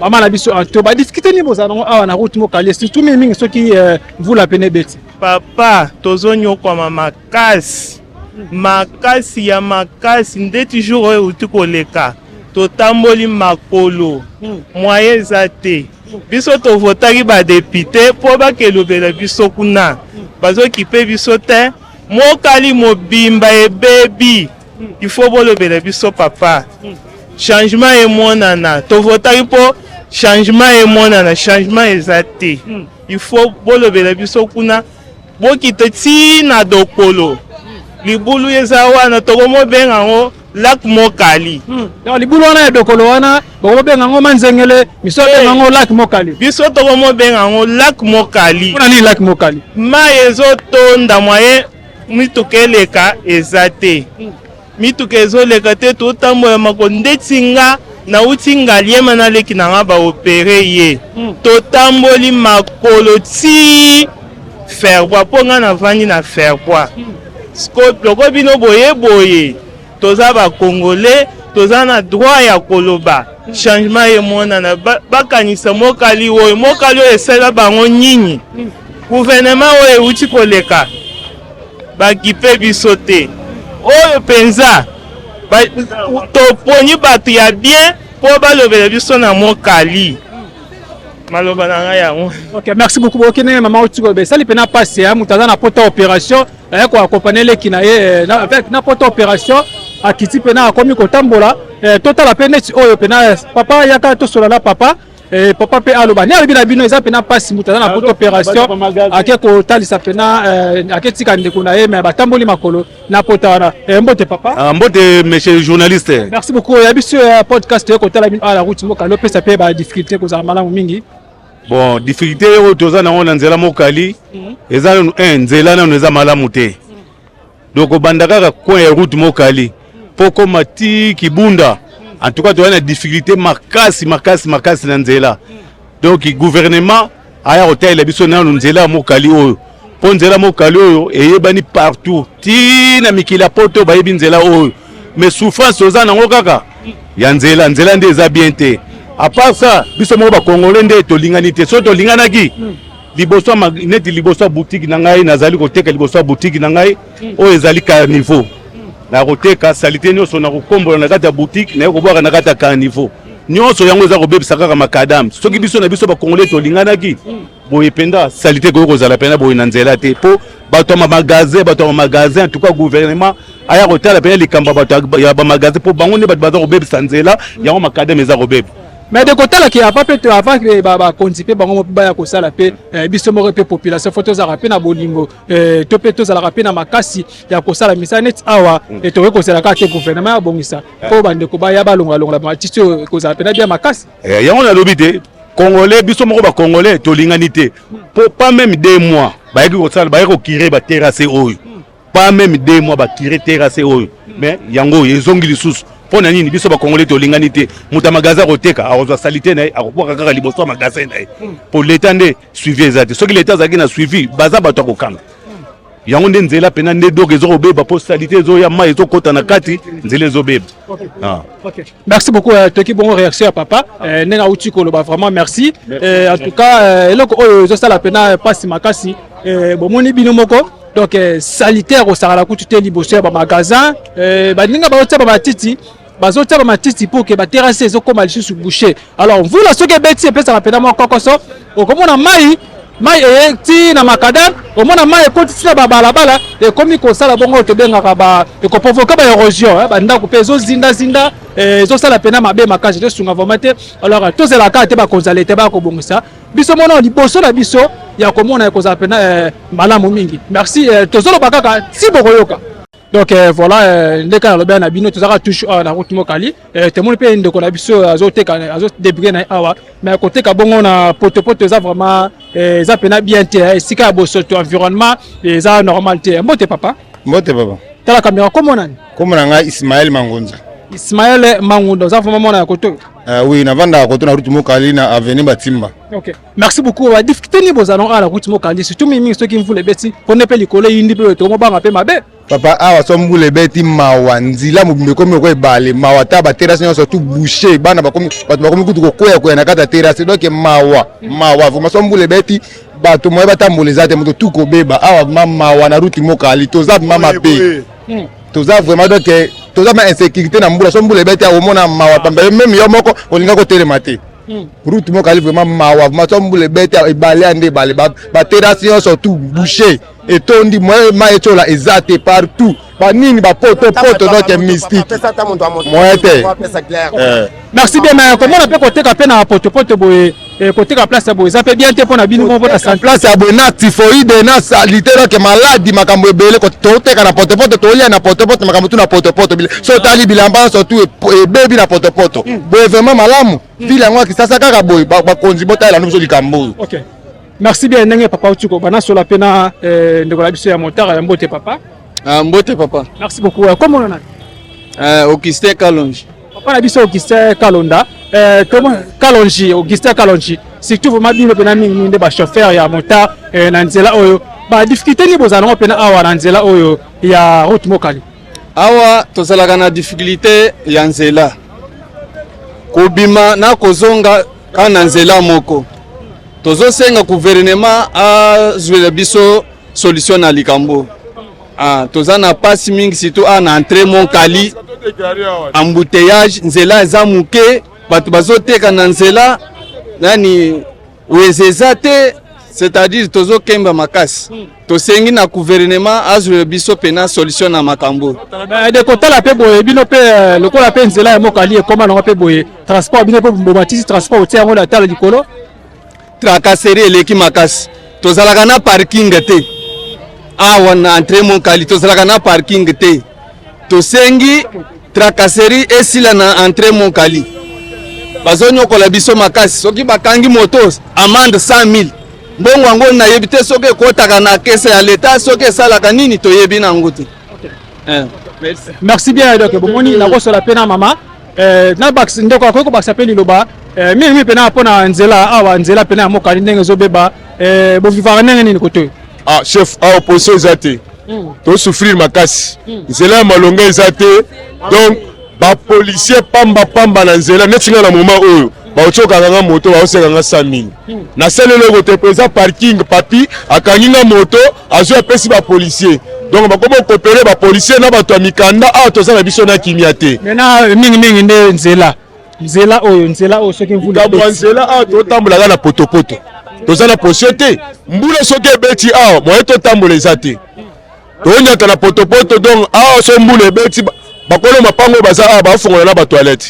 Mama na biso Anto, badifficulté nini bozala nango awa na route Mokali, surtout mingi mingi soki mvula pene ebeti? Papa, tozonyokwama makasi makasi ya makasi. Ndeti jour oyo euti koleka, totamboli makolo, moyen eza te. Biso tovotaki badéputé mpo bakelobela biso kuna, bazokipe biso te. Mokali mobimba ebebi, il faut bolobela biso papa, changement emonana. Tovotaki mpo changement emonana, changement eza te. Il faut bolobela biso kuna, bokita ntina Dokolo, libulu eza wana, tokomobenga yango lac Mokali. Donc libulu wana ya Dokolo wana, bokomobenga yango Manzengele, miso abenga yango lac Mokali. Biso tokomobenga yango lac Mokali. Mpona nini lac Mokali? Mai ezotonda, moyen mituka eleka eza te, mituka ezoleka te, totambola mako. Ndeti nga nauti Ngaliema, naleki na nga baopérer ye, totamboli makolo ti Ferbois, mpo nga navandi na Ferbois. Loko bino boye boye, toza bacongolais, toza na droit ya koloba changement emonana. Bakanisa Mokali oyo, Mokali oyo esala bango nini? Gouvernement oyo euti koleka. Bakipe biso te. Oyo penza toponi bato ya bien mpo balobela biso na mokali. Maloba na ngai yango. Ok, merci beaucoup. Boyoki ndenge mama oti koloba, esali mpena mpasi ya moto aza na pota opération aye koakompane leki na ye eh, na, avec na pota opération akiti mpena akomi kotambola eh, totala mpe neti oyo mpena eh, papa yaka tosola na papa eh, papa mpe aloba nde alobi na bino eza mpena mpasi moto aza na pota opération ake kotalisa mpena eh, ake tika ndeko na ye me batamboli makolo na pota wana eh, mbote papa. Ah, mbote monsieur journaliste. Merci beaucoup. Ya biso ya podcast toye kotala bino à la route mokali opesa mpe ba difficulté kozala malamu mingi. Bon, difficulté oyo toza nango na nzela mokali eza nanu un nzela nanu eza malamu te. Donc obanda kaka coin ya route mokali mpo koma ti Kibunda. En tout cas toza na difficulté makasi makasi makasi na nzela. Donc gouvernement aya kotalela biso nanu nzela ya mokali oyo mpo nzela mokali oyo eyebani partout ti na mikili ya poto bayebi nzela oyo mais souffrance oza nango kaka ya nzela nzela nde eza bien te à part ça biso moko bacongolais nde tolingani te soki tolinganaki liboso neti liboso ya boutique na ngai nazali koteka liboso ya boutique na ngai oyo ezali carniveau nakoteka salite nyonso nakokombola na kati ya boutique naye kobwaka na kati ya carniveau nyonso yango eza kobebisa kaka makadame soki biso na biso bakongole tolinganaki boye mpenza salite ekoki kozala mpenza boye na nzela te mpo bato ya bamagasin bato ya bamagasin en tout cas gouvernement aya kotala mpenza likambo ya bato ya bamagasin mpo bango nde bato baza kobebisa nzela yango makadame eza kobeba. Mais de kotala ke avant mpe avant ke bakonzi mpe bango mpe baya kosala mpe eh, biso moko mpe population fo tozalaka mpe na bolingo eh, to mpe tozalaka mpe na makasi ya kosala misala neti awa eh, tokoki kozela kaka te gouvernement abongisa mpo bandeko baya balongolalongola matiti oyo ekozala mpenza bien makasi. Eh, yango nalobi te congolais biso moko bacongolais tolingani te po pas même deux mois bayaki kosala bayaki kokire baterrasse oyo pas même deux mois bakire terrasse oyo mais yango oyo ezongi lisusu mpo na nini biso bacongolais tolingani te moto ya magasin akoteka akozwa salite na ye akobwaka kaka liboso ya magasin na ye mpo leta nde suivi eza te soki leta azalaki na suivi baza bato ya kokanga yango nde nzela mpena nde dok ezokobeba mpo salite ezoya mai ezokota na kati nzela ezobeba ah. Okay. Merci beaucoup euh, toki bongo réaction ya papa euh, ndenge auti koloba vraiment merci, merci. Euh, en tout cas euh, eloko oyo ezosala mpena mpasi makasi euh, bomoni bino moko donc euh, salitaire osakala kutu te liboso ya bamagasin euh, baninga baotia bamatiti bazotia bamatiti mpo ke baterrasse ezokóma lisusu bouche alors mvula soki ebeti epesaka mpena mwa kokoso okomona mai mai eye ti na makadam omona mai ekoti ti na babalabala ekomi kosala bongo oyo tobengaka ba ekoprovoke ba érosion bandako mpe ezozindazinda eh, ezosala mpena mabe makasi tosunga vraiment te alors tozela kaka te bakonzi ya leta baya kobongisa biso mona liboso na biso ya komona ekozala mpena eh, malamu mingi merci eh, tozoloba kaka ti bokoyoka donc eh, voilà eh, ndeka nalobi na bino tozalaka touche awa na route mokali eh, tomoni mpe ndeko na biso azoteka azodebrie na ye awa mais koteka bongo na potopoto eza vraiment eh, eza mpena bien te eh, esika ya bosoto environnement eza normal te mbote papa mbote papa tala kamera kombo nani kombo na ngai Ismaël Mangunza Ismaël Mangunda oza vraiment mwana ya koto uh, oui navandaka koto na route mokali na avenue Batimba ok merci beaucoup ba difficulté nini bozala awa na route mokali surtout mingi mingi soki mvula ebeti mpo nde mpe likolo eyindi mpe tokomobanga mpe mabe papa awa so mbula ebeti mawa nzela mobimba ekomi lokola ebale mawa ta baterase nyonso tout bouché bana bakomi bato bakomi kutu kokweyakwea na kati ya terase donc mawa mawa vraiment so mbula ebeti bato moye batambola eza te moto tu kobeba awa ma mawa na route mokali toza ma mabe toza vraiment donc toza ma insécurité na mbula so mbula ebeti omona mawa pamba meme yo moko olinga kotelema te route moko ali vraiment mawa vraiment so mbula ebeti ebale ya nde ebale baterase nyonso tout bouché etondi moyen mai etyola eza te partout banini bapoto poto donc mystique moyen te eh. merci bien mais komona mpe koteka mpe na potopoto boye eh, koteka place ya boye eza mpe bien te mpo na bino moko na santé place ya boye na typhoïde na salite donc maladi makambo ebele toteka na potopoto tolia na potopoto makambo tu na potopoto so otali bilamba nyonso tu ebebi na potopoto hmm. boye vraiment malamu hmm. ville yango ya kisasa kaka boye bakonzi botalela no biso likambo oyo Merci bien ndenge papa Otuko bana sola pe na eh, ndeko na biso ya motard ya mbote papa. Ah, mbote papa. Merci beaucoup. Euh, comment on a? Euh, Augustin Kalonji. Papa na biso Augustin Kalonda, euh, comment Kalonji, Augustin Kalonji. Surtout vraiment bino pena mingi mingi nde ba chauffeur ya motard eh, na nzela oyo. Ba difficulté ni bozala ngo pena awa na nzela oyo ya route Mokali. Awa tozalaka na difficulté ya nzela. Kobima na kozonga kaka na nzela moko. Tozosenga gouvernement azwela biso solution na likambo. Ah, toza na pasi mingi surtout awa na entrée Monkali, embouteillage, nzela eza moke, bato bazoteka na nzela, nani wenze eza te, c'est-à-dire tozokemba makasi. Tosengi na gouvernement azwela biso pena solution na makambo oyo. De kotala mpe boye bino mpe eh, lokola mpe nzela ya Mokali ekoma nango mpe boye transport bino mpe bomatisi transport otia yango na tala likolo. Tracasserie eleki makasi, tozalaka na parking te awa na entrée Monkali, tozalaka na parking te. Tosengi tracasserie esila na entrée Monkali, bazonyokola biso makasi. Soki bakangi moto amende 100 000, mbongo yango nayebi te soki ekotaka na kese ya leta, soki esalaka nini, toyebi nango te. Eh, merci. Merci bien. Donc bomoni nakosola mpe na mama eh, na bakisa ndeko akoki kobakisa mpe liloba eh, mingi mingi mpena mpo na nzela awa, nzela mpena ya Mokali ndenge ezobeba, eh, bovivaka ndenge nini kote oyo? Ah chef, awa opposition eza te, tosouffrir makasi, nzela ya malonga eza te, donc bapolicier pamba pamba na nzela. Neti nga na moment oyo bauti okanga nga moto, baosenga nga 100 000, nasali eloko te, po eza parking. Papi akangi nga moto, azwi apesi bapolicier, donc bakomi okopere bapolicier na bato ya mikanda. Awa toza na biso na kimia te. Maintenant mingi mingi nde nzela, nzela oyo, nzela oyo soki mvula likambo ya nzela awa, totambolaka na potopoto, toza na position te. Mbula soki ebeti awa, moye totambola eza te, tonyata na potopoto. Donc awa so mbula ebeti, bakolo mapango baza awa bafongola na batoilette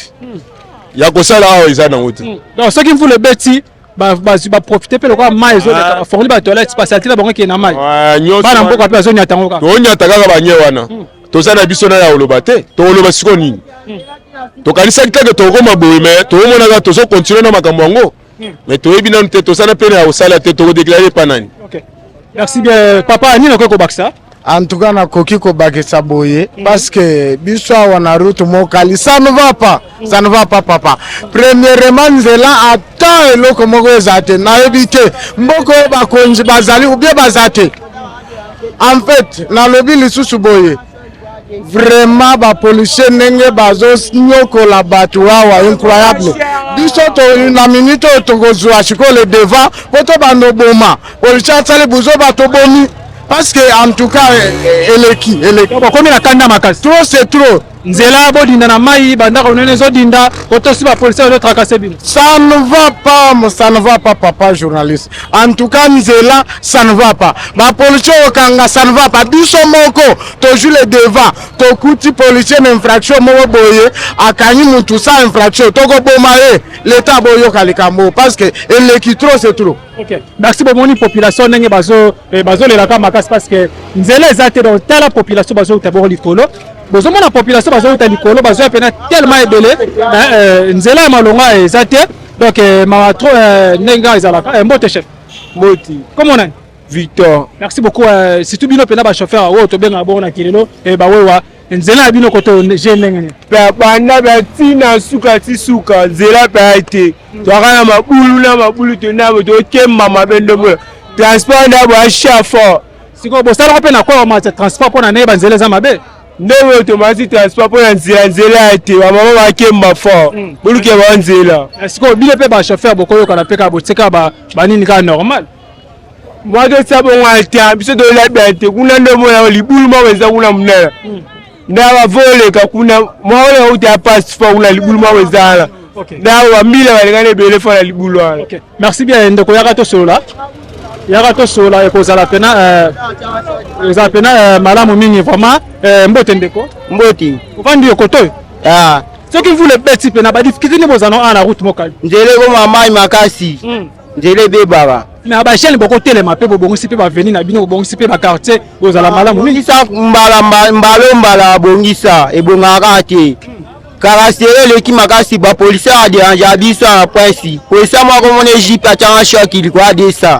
ya kosala awa eza nango te. Donc soki mvula ebeti, baprofite mpe lokola mai ezoleka, bafongoli batoilette, basaleté na bango ekende na mai, bana mboka mpe bazonyata yango kaka. Tonyata kaka banye wana. Toza na biso na ya koloba te, tokoloba sikoyo nini? Tokanisaki kaka tokokoma boye, mais tokomona kaka tozokontinue na makambo yango, mais toyebi nanu te, toza na pene ya kosala te, tokodeklare epa nani? Merci bien papa. Nini okoki kobakisa? En tout cas nakoki kobakisa boye, parce que biso awa na route Mokali, ça ne va pas, ça ne va pas papa. Premièrement nzela ata eloko moko eza te. Nayebi te mboka oyo bakonzi bazali ou bien baza te. En fait nalobi lisusu boye, vraiment bapolicier ndenge bazonyokola bato awa, incroyable. Biso to na minute oyo tokozwa sikoyo le devant mpo tobanda oboma policier asali buzoba, tobomi, parce que en tout cas eleki, eleki. Bokomi na kanda makasi. Trop c'est trop. Nzela bodinda na mai, bandako monene ezodinda, kotosi bapolicier bazotracasser bino. Ça ne va pas, ça ne va pas papa journaliste. En tout cas nzela, ça ne va pas, bapolicier okanga, ça ne va pas. Biso moko tozwi le devant, tokuti policier na infraction moko boye, akangi mutu sans infraction, tokoboma ye. Leta boyoka likambo, parce que eleki, trop c'est trop. Ok, merci. Bomoni population ndenge bazolelaka makasi parce que nzela eza te. Donc tala population bazouta bongo likolo, bozomona population bazouta likolo, bazoya mpena tellement ebele, nzela ya malonga eza te. Donc mawa trop ndenge kaka ezalaka. Mbote chef. Mbote. Kombo nani? Victor. Merci beaucoup. Surtout bino mpena bachauffeur oyo tobengaka bongo na kilelo bawewa, nzela ya bino koto je ndenge nini? Mpe banda batina suka ti suka nzela mpe ya te, twaka na mabulu na mabulu, tondabo tokemba mabe ndombo transport ndabo ya chauffeur. Sikoyo bosalaka mpe na kwa matya transport mpo na ndenge banzela eza mabe? Ndenge oyo tomati transport mpo na nzela, nzela ya te, bamama bakemba fort, boluke ba nzela. Sikoyo bino mpe bachauffeur bokoyokana mpe kaka botika banini kaka normal? Mwa totia bongo ata biso tolabela te kuna nde omona libulu moko eza kuna monene nde bavoleka kuna mwa oyo auta ya pasi fo kuna libulu moko eza wana nde bambila balekani ebele fo na libulu wana. Merci bien ndeko. Yaka tosolola, yaka tosolola, ekozala pena ezala pena malamu mingi vraiment. Mbote ndeko. Mbote. Ovandi yo koto oyo, soki mvula ebeti mpe na badifficulté nde bozala awa na route Mokali? Nzela ekoma mai makasi, nzela ebebaka. Mais bajeune bokotelema mpe bobongisi mpe baavenue na bino, bobongisi mpe baquartier, bozala malamu mingi. Bongisa mbala mbala mbala, bongisa ebongaka kaka te. Carrosserie eleki makasi, bapolicier aderange biso na prince. Policier moko mona ejipe atianga choc likolo ya 200,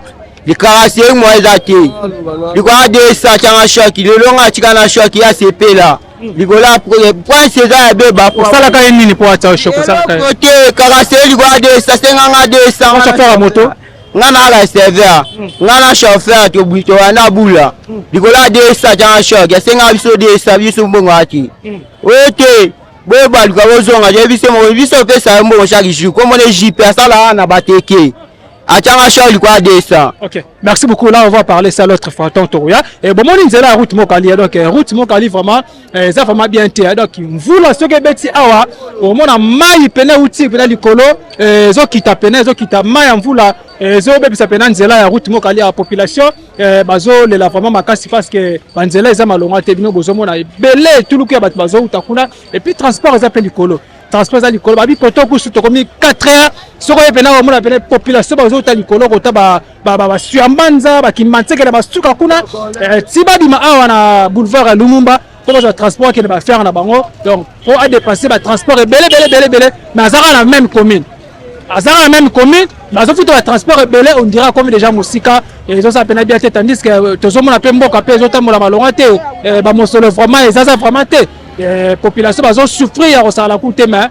carrosserie moko eza te, likolo ya 200 atianga choc. Lelo nga atika na choc ya sepela likolo ya prince eza ya beba. Osalaka ye nini mpo atia choc? Osalaka ye te, carrosserie likolo ya 200, senganga 200. Chauffeur ya moto? Nga na ala serveur, nga na chauffeur tobanda bula likolo ya 200, atianga choc, asenga biso 200, biso mbongo ati oyo te. Boye baluka bozonga, toyebi se moko biso opesa yo mbongo chaque jour. Komona ejipe asala na bateke. Atianga choc likolo ya 200. Ok, merci beaucoup. Là, on va parler ça l'autre fois, tant ya. Et bon, mon nzela route Mokali, donc route Mokali vraiment, ça vraiment bien té. Donc mvula soki ebeti awa, omona mai pene uti pene likolo, ezokita pene ezokita mai ya mvula ezobebisa pene nzela ya route Mokali ya population bazolela vraiment makasi parce que banzela eza malonga te. Bino bozomona ebele etuluku ya bato bazouta kuna, et puis transport eza mpe likolo, transport eza likolo. Babi koto kusu tokomi 4 heures, soki oye pena omona pene population bazouta likolo kota basua mbanza bakimbansekele basuka kuna ti babima awa na boulevard ya Lumumba mpo bazwa transport akende baaffaire na bango. Donc mpo adépenser batransport ebele ebele ebele ebele, mais azaka na même commune, azaka na même commune, bazofuta batransport ebele, on dirait akomi déjà mosika. Ezosala pena bien te, tandis que tozomona mpe mboka mpe ezotambola malonga te, bamosolo vraiment ezaza vraiment te, population bazosouffrir ya kosala ku te, mais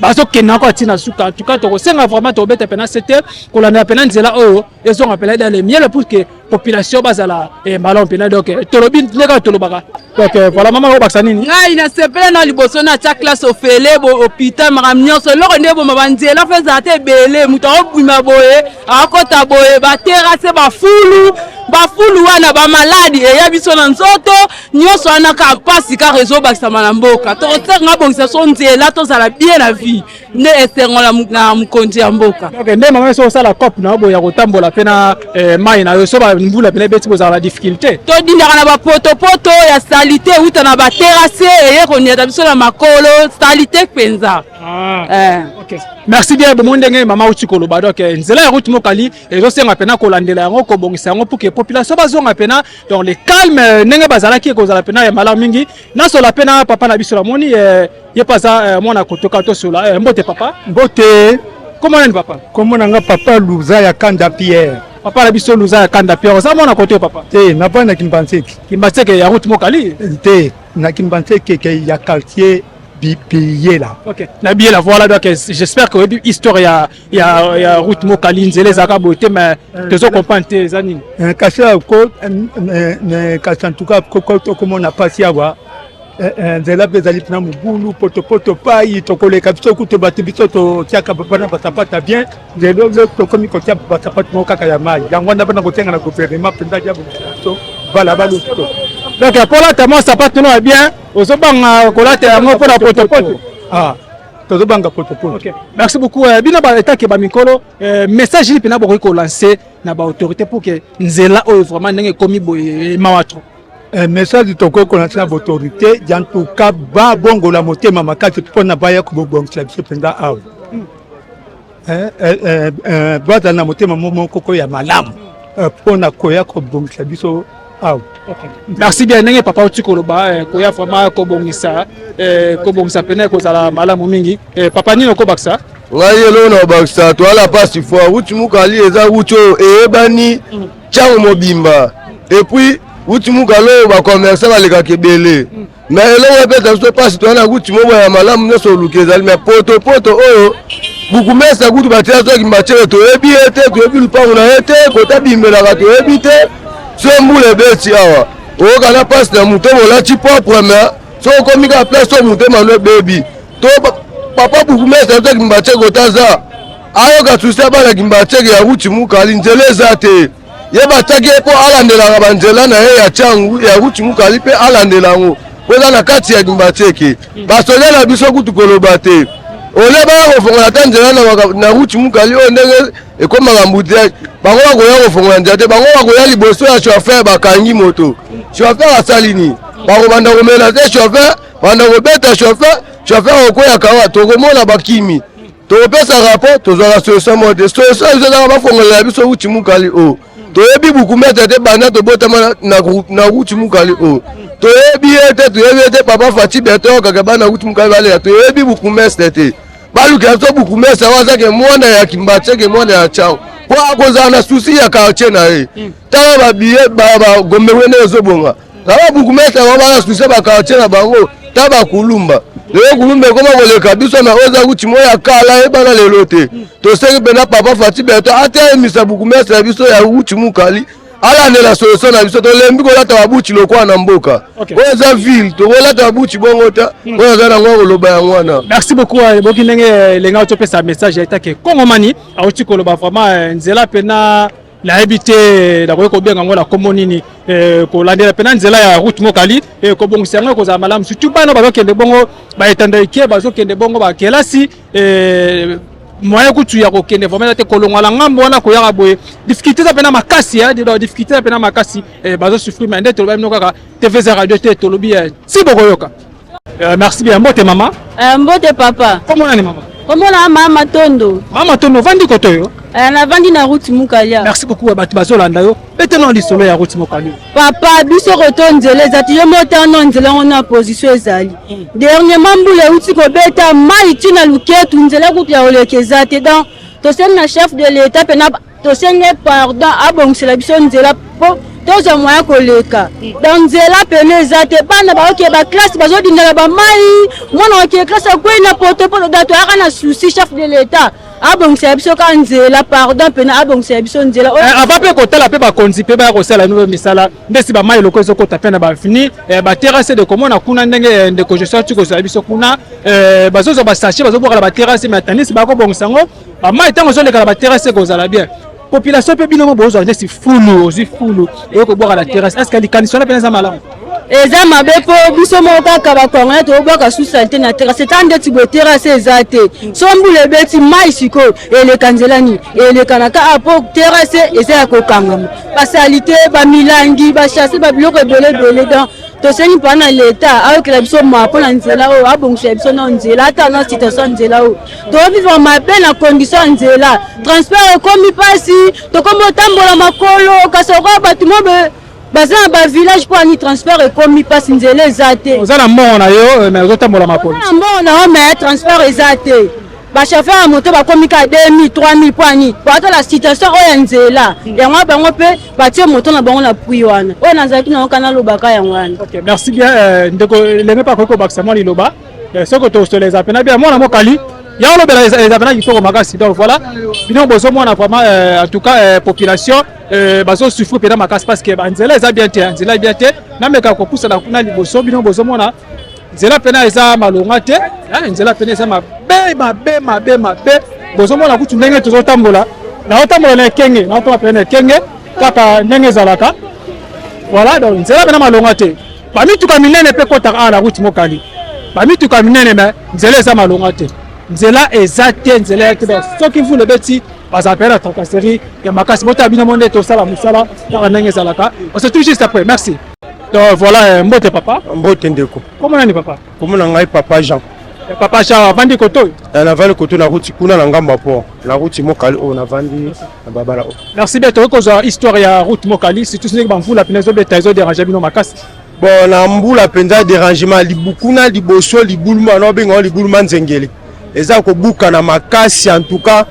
bazokende yango ntina suka. En tout cas, tokosenga vraiment, tokobeta pena sete kolandela pena nzela oyo ezonga pena dans le miel pour que population bazala malamu pena. Donc tolobi ndenge tolobaka. Donc voilà, mama, obakisa nini? Ngai nasepele na liboso natya classe ofele bo hôpital, makambo nyonso. Eloko nde eboma banzela fo ezala te ebele, moto akobima boye, akota boye, baterrasse, bafulu, bafulu wana, bamaladi eya biso na nzoto nyonso wana, kaka mpasi kaka ezobakisama na mboka. Tokosenga bongisa so nzela, tozala bien na vie, nde esengo na mokonzi ya mboka. Ok, nde mama, so osala cope na yo boye ya kotambola mpe na mai na yo, so bamvula pene ebeti, bozala na difficulté. Todindaka na bapotopoto ya saleté euta na baterrasse, eye koniata biso na makolo, saleté mpenza. Ok, merci bien. Bomoi ndenge mama auti koloba, donc nzela ya route Mokali ezosenga mpena kolandela yango, kobongisa yango pour que population bazonga mpena dans le calme ndenge bazalaki, ekozala mpena ya malamu mingi. Nasola mpe na papa na biso, namoni ye mpe aza mwana kotoka. Tosola. Mbote papa. Mbote. Kombo nani papa? Kombo na nga papa Luza ya Kanda Pierre. Papa na biso Luza ya Kanda Pierre, oza mwana kote papa? Te, navandi na Kimbanseke. Kimbanseke ya route Mokali? Te, na Kimbanseke ya quartier Biyela. Ok, na Biyela, voilà. Donc j'espère que oyebi histoire ya route Mokali. Nzela ezalaka boye te, mais tozo comprendre te eza nini. Kasi ko kasi, en tout cas tokomona mpasi awa, nzela mpe ezali mpena mobulu, potopoto pai tokoleka biso kutu bato biso totiaka bana basapata bien, lelo tokomi kotia basapatu moko kaka ya mai. Yango wana bana kotenga na gouvernement mpenza ya biso balabala to. Donc mpo olata mwa sapatu no ya bien, ozobanga kolata yango mpona potopoto. Ah, tozobanga potopoto. Ok, merci beaucoup. Bino baetake bamikolo, message nini mpena bokoki kolancer na baautorité pour que nzela oyo vraiment ndenge ekomi boye, mawa trop? Message tokoki kolancer na baautorité, en tout cas babongola motema makasi mpona baya kobongisa biso mpenza awa, bazala na motema moko ya malamu mpona koya kobongisa biso awa. Merci bien. Ndenge papa oti koloba, koya vraiment kobongisa pene kozala malamu mingi. Papa, nini okobakisa? Ngai eloko na kobakisa, toala mpasi fo route Mokali eza route oyo eyebani ntango mobimba, et puis route Mokali oyo bacommerçant balekaka ebele, mais eloko epesa biso mpasi, toza na route moko ya malamu, nyonso oluki ezali, mais potopoto oyo bourgmestre kutu batia soki mbatiele, toyebi ye te, toyebi lupango na ye te, kota bimelaka toyebi te. So mbula ebeti awa, oyoka na mpasi na moto bolati propre, mais so okomi kaka place oyo motema no ebebi. To papa bourgmestre soki Mbatie kota aza, ayoka susi ya bana Kimbanseke ya route Mokali, nzela eza te. Ye batiaki ye mpo alandelaka banzela na ye ya Tshangu ya route Mokali, mpe alandela yango mpo eza na kati ya Kimbanseke. Basoda na biso kutu koloba te, ole baya kofongola ata nzela na route Mokali oyo ndenge ekomaka embouteillage, bango bakoya kofongola nzela te. Bango bakoya liboso ya chauffeur, bakangi moto, chauffeur asali nini? Bakobanda komela te chauffeur, banda kobeta chauffeur, chauffeur okweyaka wa, tokomona bakimi. Tokopesa rapport, tozwaka solution moko te. Solution biso ezaka bafongolela biso route Mokali oyo. Toyebi bourgmestre te, banda tobotama na route Mokali oyo toyebi ye te, toyebi ye te. Papa Fatshi Béton, kaka bana route Mokali balela, toyebi bourgmestre te. Balukela biso bourgmestre oyo azake mwana ya Kimbanseke, mwana ya Tshangu, mpo akozala na souci ya quartier na ye. Tala babiye bagombe ndenge ezobonga, tala bourgmestre bango bana souci ya baquartier na bango. Ta bakulumba lelo, kulumba ekoma koleka biso na oyo eza route moko ya kala, eyebana lelo te. Tosengi mpena papa Fatshi Béton atelemisa bourgmestre ya biso ya route Mokali. Alandela solution na biso, tolembi kolata babuti lokola na mboka. Oyo eza ville, tokolata babuti bongo te. Oyo aza nango akoloba yango wana. Merci beaucoup eh, boki ndenge eh, elenga otopesa message ya etake kongomani auti koloba vraiment eh, nzela pena nayebi te nakoki kobenga yango na kombo nini eh, kolandela pena nzela ya route mokali eh, kobongisa yango ekozala malamu surtout bana bazokende bongo baetanda ike bazokende bongo bakelasi eh, moyen kutu ya kokende vraiment te kolongwa na ngambo wana koyaka boye difficulté eza mpena makasi eh, difficulté eza mpena makasi eh, bazosouffrir mais nde toloba bino kaka tvz radio te tolobi eh, ti bokoyoka. Euh, merci bien mbote mama. Euh, mbote papa. Kombo nani mama? Kombo na mama Tondo. Mama Tondo vandi koto yo? Euh, na vandi na route Mukalia. Merci beaucoup bato bazolanda yo. Bete na lisolo ya route Mukalia. Papa biso koto nzela eza ti yo mota no nzela ngo na position ezali. Dernièrement mbula euti kobeta mai ti na luketu nzela kutu ya koleka eza te donc tosengi na chef de l'etat pena tosengi ye pardon abongisela biso nzela mpo tozwa moyen koleka donc nzela pene eza te bana baoke baklasse bazodindala bamai mwana oke classe akwei na potopoto da toyaka na souci chef de l'etat abongisela biso kaka nzela pardon pene abongisela biso nzela eh, ava mpe kotala mpe bakonzi mpe baya kosala bino misala ndesi bamai loko ezokota mpe na baveni eh, baterrasse de komona kuna ndenge eh, ndeko joshua ti kozala biso kuna bazozwa basachet bazobwaka na baterrasse mais atandisi bakobongisa yango Ba mayi tango ezoleka na ba terrasse ekozala bien. Population pe bino mo bozwa neti fulu, ozwi fulu oyo kobwaka na terrasse. Est-ce que likanisi wana pena eza malamu? Eza mabe mpo biso moko kaka bakongolais tobwaka sous salite na terrasse ata ndeti boye terrasse eza te so mbula ebeti mai sikoyo eleka nzela nini eleka na kaka mpo terrasse eza ya kokangama basalite bamilangi bachasse babiloko ebele ebele donc tosengi mpo na leta ayokela biso mawa mpo na nzela oyo abongisela biso na nzela ata na situation ya nzela oyo tovivre mabe na condition ya nzela transport ekomi mpasi tokomi otambola makolo kasi okoya bato mo baza na bavillage mpo ani transport ekomi mpasi nzela eza te. Oza na mbongo na yo eh, mais ozotambola makolo. Na mbongo na yo mais transport eza te. Bachauffeur ya moto bakomi ka 2000 3000 mpo ani po atala situation oyo ya nzela yango bango mpe batie moto na bango na prix wana oyo nazalaki na yoka nalobaka yango wana. Ok, merci bien euh, ndeko elenge mpe akoki kobakisa mwa liloba eh, soki tosola eza mpena bien mwana mokali ya olobela eza mpena kitoko makasi donc voilà bino bozomona vraiment euh, en tout cas euh, population euh, bazosouffrir mpena makasi parce que banzela eza bien te nzela bien te nameka kopusana kuna liboso bino bozomona nzela mpena eza malonga te nzela mpena eza mabe mabe mabe mabe bozomona kutu ndenge tozotambola naotambola na ekenge naotambola mpena na ekenge kaka ndenge ezalaka voilà donc nzela mpena malonga te bamituka minene mpe ekotaka awa na route mokali bamituka minene me nzela eza malonga te nzela eza te nzela ya te soki mvula ebeti bazala mpe na tracasserie ya makasi botala bino mo nde tosala mosala kaka ndenge ezalaka on se tout juste après merci donc voilà euh, mbote papa mbote ndeko kombo nani papa kombo na ngai papa Jean eh, papa Jean avandi koto oyo eh, navandi koto na route kuna na ngambo ya port na route mokali oyo navandi na babala oyo merci bien tokoki kozwa histoire ya route mokali surtout ndenge bamvula mpena ezobeta ezoderange bino makasi bon na mbula mpenza derangement kuna liboso libuluma na obenga ngo libuluma nzengele eza kobukana makasi en tout cas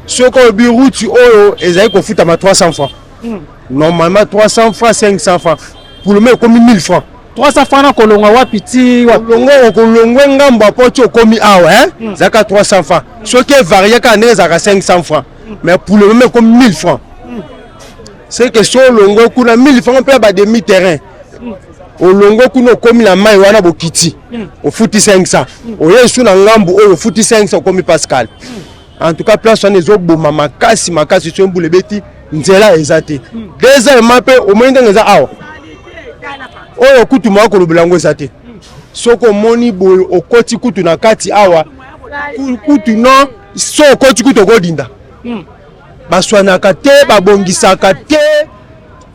soki olobi route oyo ezali kofutama 300 francs hmm. normalement 300 francs 500 francs pour le moment ekomi 1000 francs 300 francs na kolongwa wapi ti wapi kolongwa okolongwe ngambo ya poti okomi awa hein hmm. ezalaka 300 francs soki evarie kaka ndenge ezalaka 500 francs mais pour le moment ekomi 1000 francs c'est que so olongwe kuna 1000 francs mpe ya ba demi terrain olongwe kuna okomi na mai wana bokiti ofuti 500 oye esu na ngambu oyo ofuti 500 okomi pascal en tout cas place wana ezoboma makasi makasi soki mbula ebeti nzela eza te deuxièmement mpe omoni ndenge eza awa oyo kutu moya kolobela yango eza te soki omoni boye okoti kutu na kati awa kutu non so okoti kutu okodinda hmm. baswanaka te babongisaka te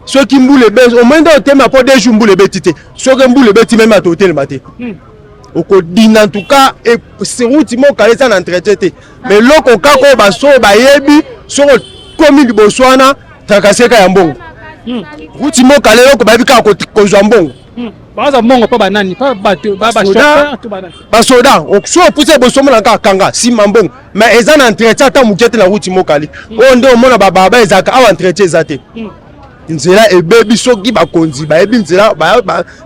soki mbula ebeti omoni nde otema mpo de jour mbula ebeti te soki mbula ebeti meme ata otelema te hmm. okodinda en tout cas route moko eza na entretien te mais eloko kaka oyo baso bayebi soki okomi liboso wana trakaseka ya mbongo hmm. route moko eloko bayebi kaka kozwa mbongo hmm. Baza mbongo pa banani pa bato ba ba chauffeur to banani. Basoda so opuse boso omona kaka kanga nsima mbongo mais eza na entretien ata moke te na route mokali hmm. oyo nde omona bababa ezalaka awa entretien eza te hmm. nzela ebebi soki bakonzi bayebi nzela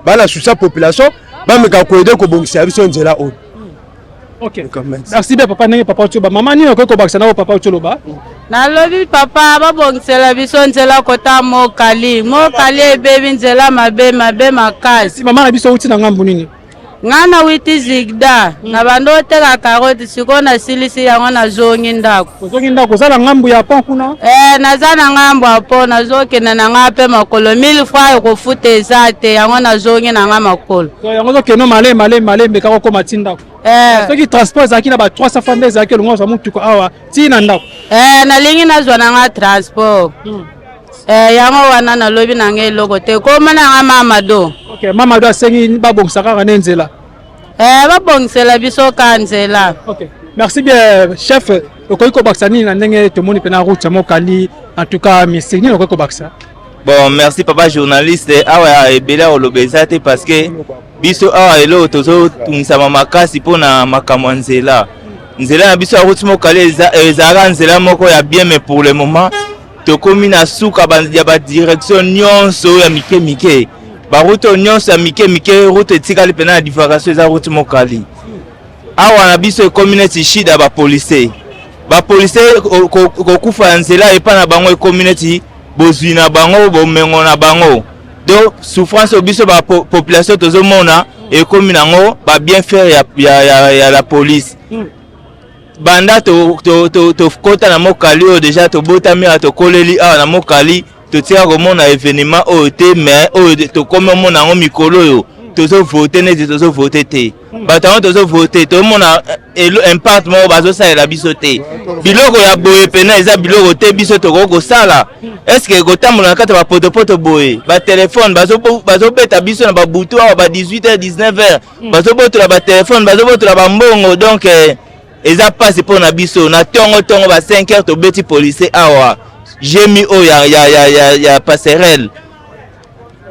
bana souci ya population bameka koede kobongisa biso nzela oyo hmm. Ok. Merci bien papa ndenge papa otioba. Mama nini okoki kobakisa na oyo papa otioloba? Nalobi papa babongisela biso nzela kota mokali mokali ebebi nzela mabe mabe makasi. Mama na biso outi na ngambo nini? Nga na witi zigda na bando oteka carotte sikoyo nasilisi yango nazongi ndako. Ozongi ndako oza na ngambo ya pont kuna? Eh, naza na ngambo ya pont nazokende na nga mpe makolo 1000 francs ekofuta eza te yango nazongi na nga makolo. Yango ozokende malembe malembe malembe kaka okoma ti ndako. Eh. Soki transport ezalaki na ba 300 francs nde ezalaki olongo ozwa motuka awa ti na ndako. Eh, nalingi nazwa na nga transport. Eh, yango wana nalobi na nga eloko te koma na nga mamado. Ok, mamado asengi babongisa kaka nde nzela. Eh, babongisela biso ka nzela. Ok. Merci bien chef, okoki kobakisa nini na ndenge tomoni mpena route ya Mokali en tout cas mystique nini okoki kobakisa? Bon, merci papa journaliste. Awa ebele oloba eza te parce que biso awa eloko tozotungisama makasi mpona makambo ya nzela. Nzela na biso ya route Mokali ezalaka nzela moko ya bien mais pour le moment tokomi na suka ya ba direction nyonso ya mike mike. Ba route oyo nyonso ya mike mike route etikali mpena na divagation eza route Mokali. Awa na biso ekomi neti shida ba policier. Ba policier kokufa ya nzela epa na bango ekomi neti bozwi na bango bomengo na bango. Donc souffrance oyo biso ba population tozomona ekomi nango ba bien faire ya la police. Banda tokota to, to, to na Mokali oyo deja tobotami awa tokoleli awa na Mokali totika komona evenement oyo te mais oyo tokomi omona yango mikolo oyo tozovote neti tozovote te bato yango tozovote tomona impact moko bazosalela biso te biloko ya boye mpena eza biloko te biso tokoki kosala estce kotambola na kati ya bapotopoto boye batelefone bazobeta biso na babutu awa ba 18 h 19 h bazobotola batelefone bazobotola bambongo donc eh, eza mpasi mpo na biso na ntongo ntongo ba 5 heures tobeti policier awa jemi oyo ya, ya, ya, ya, ya passerelle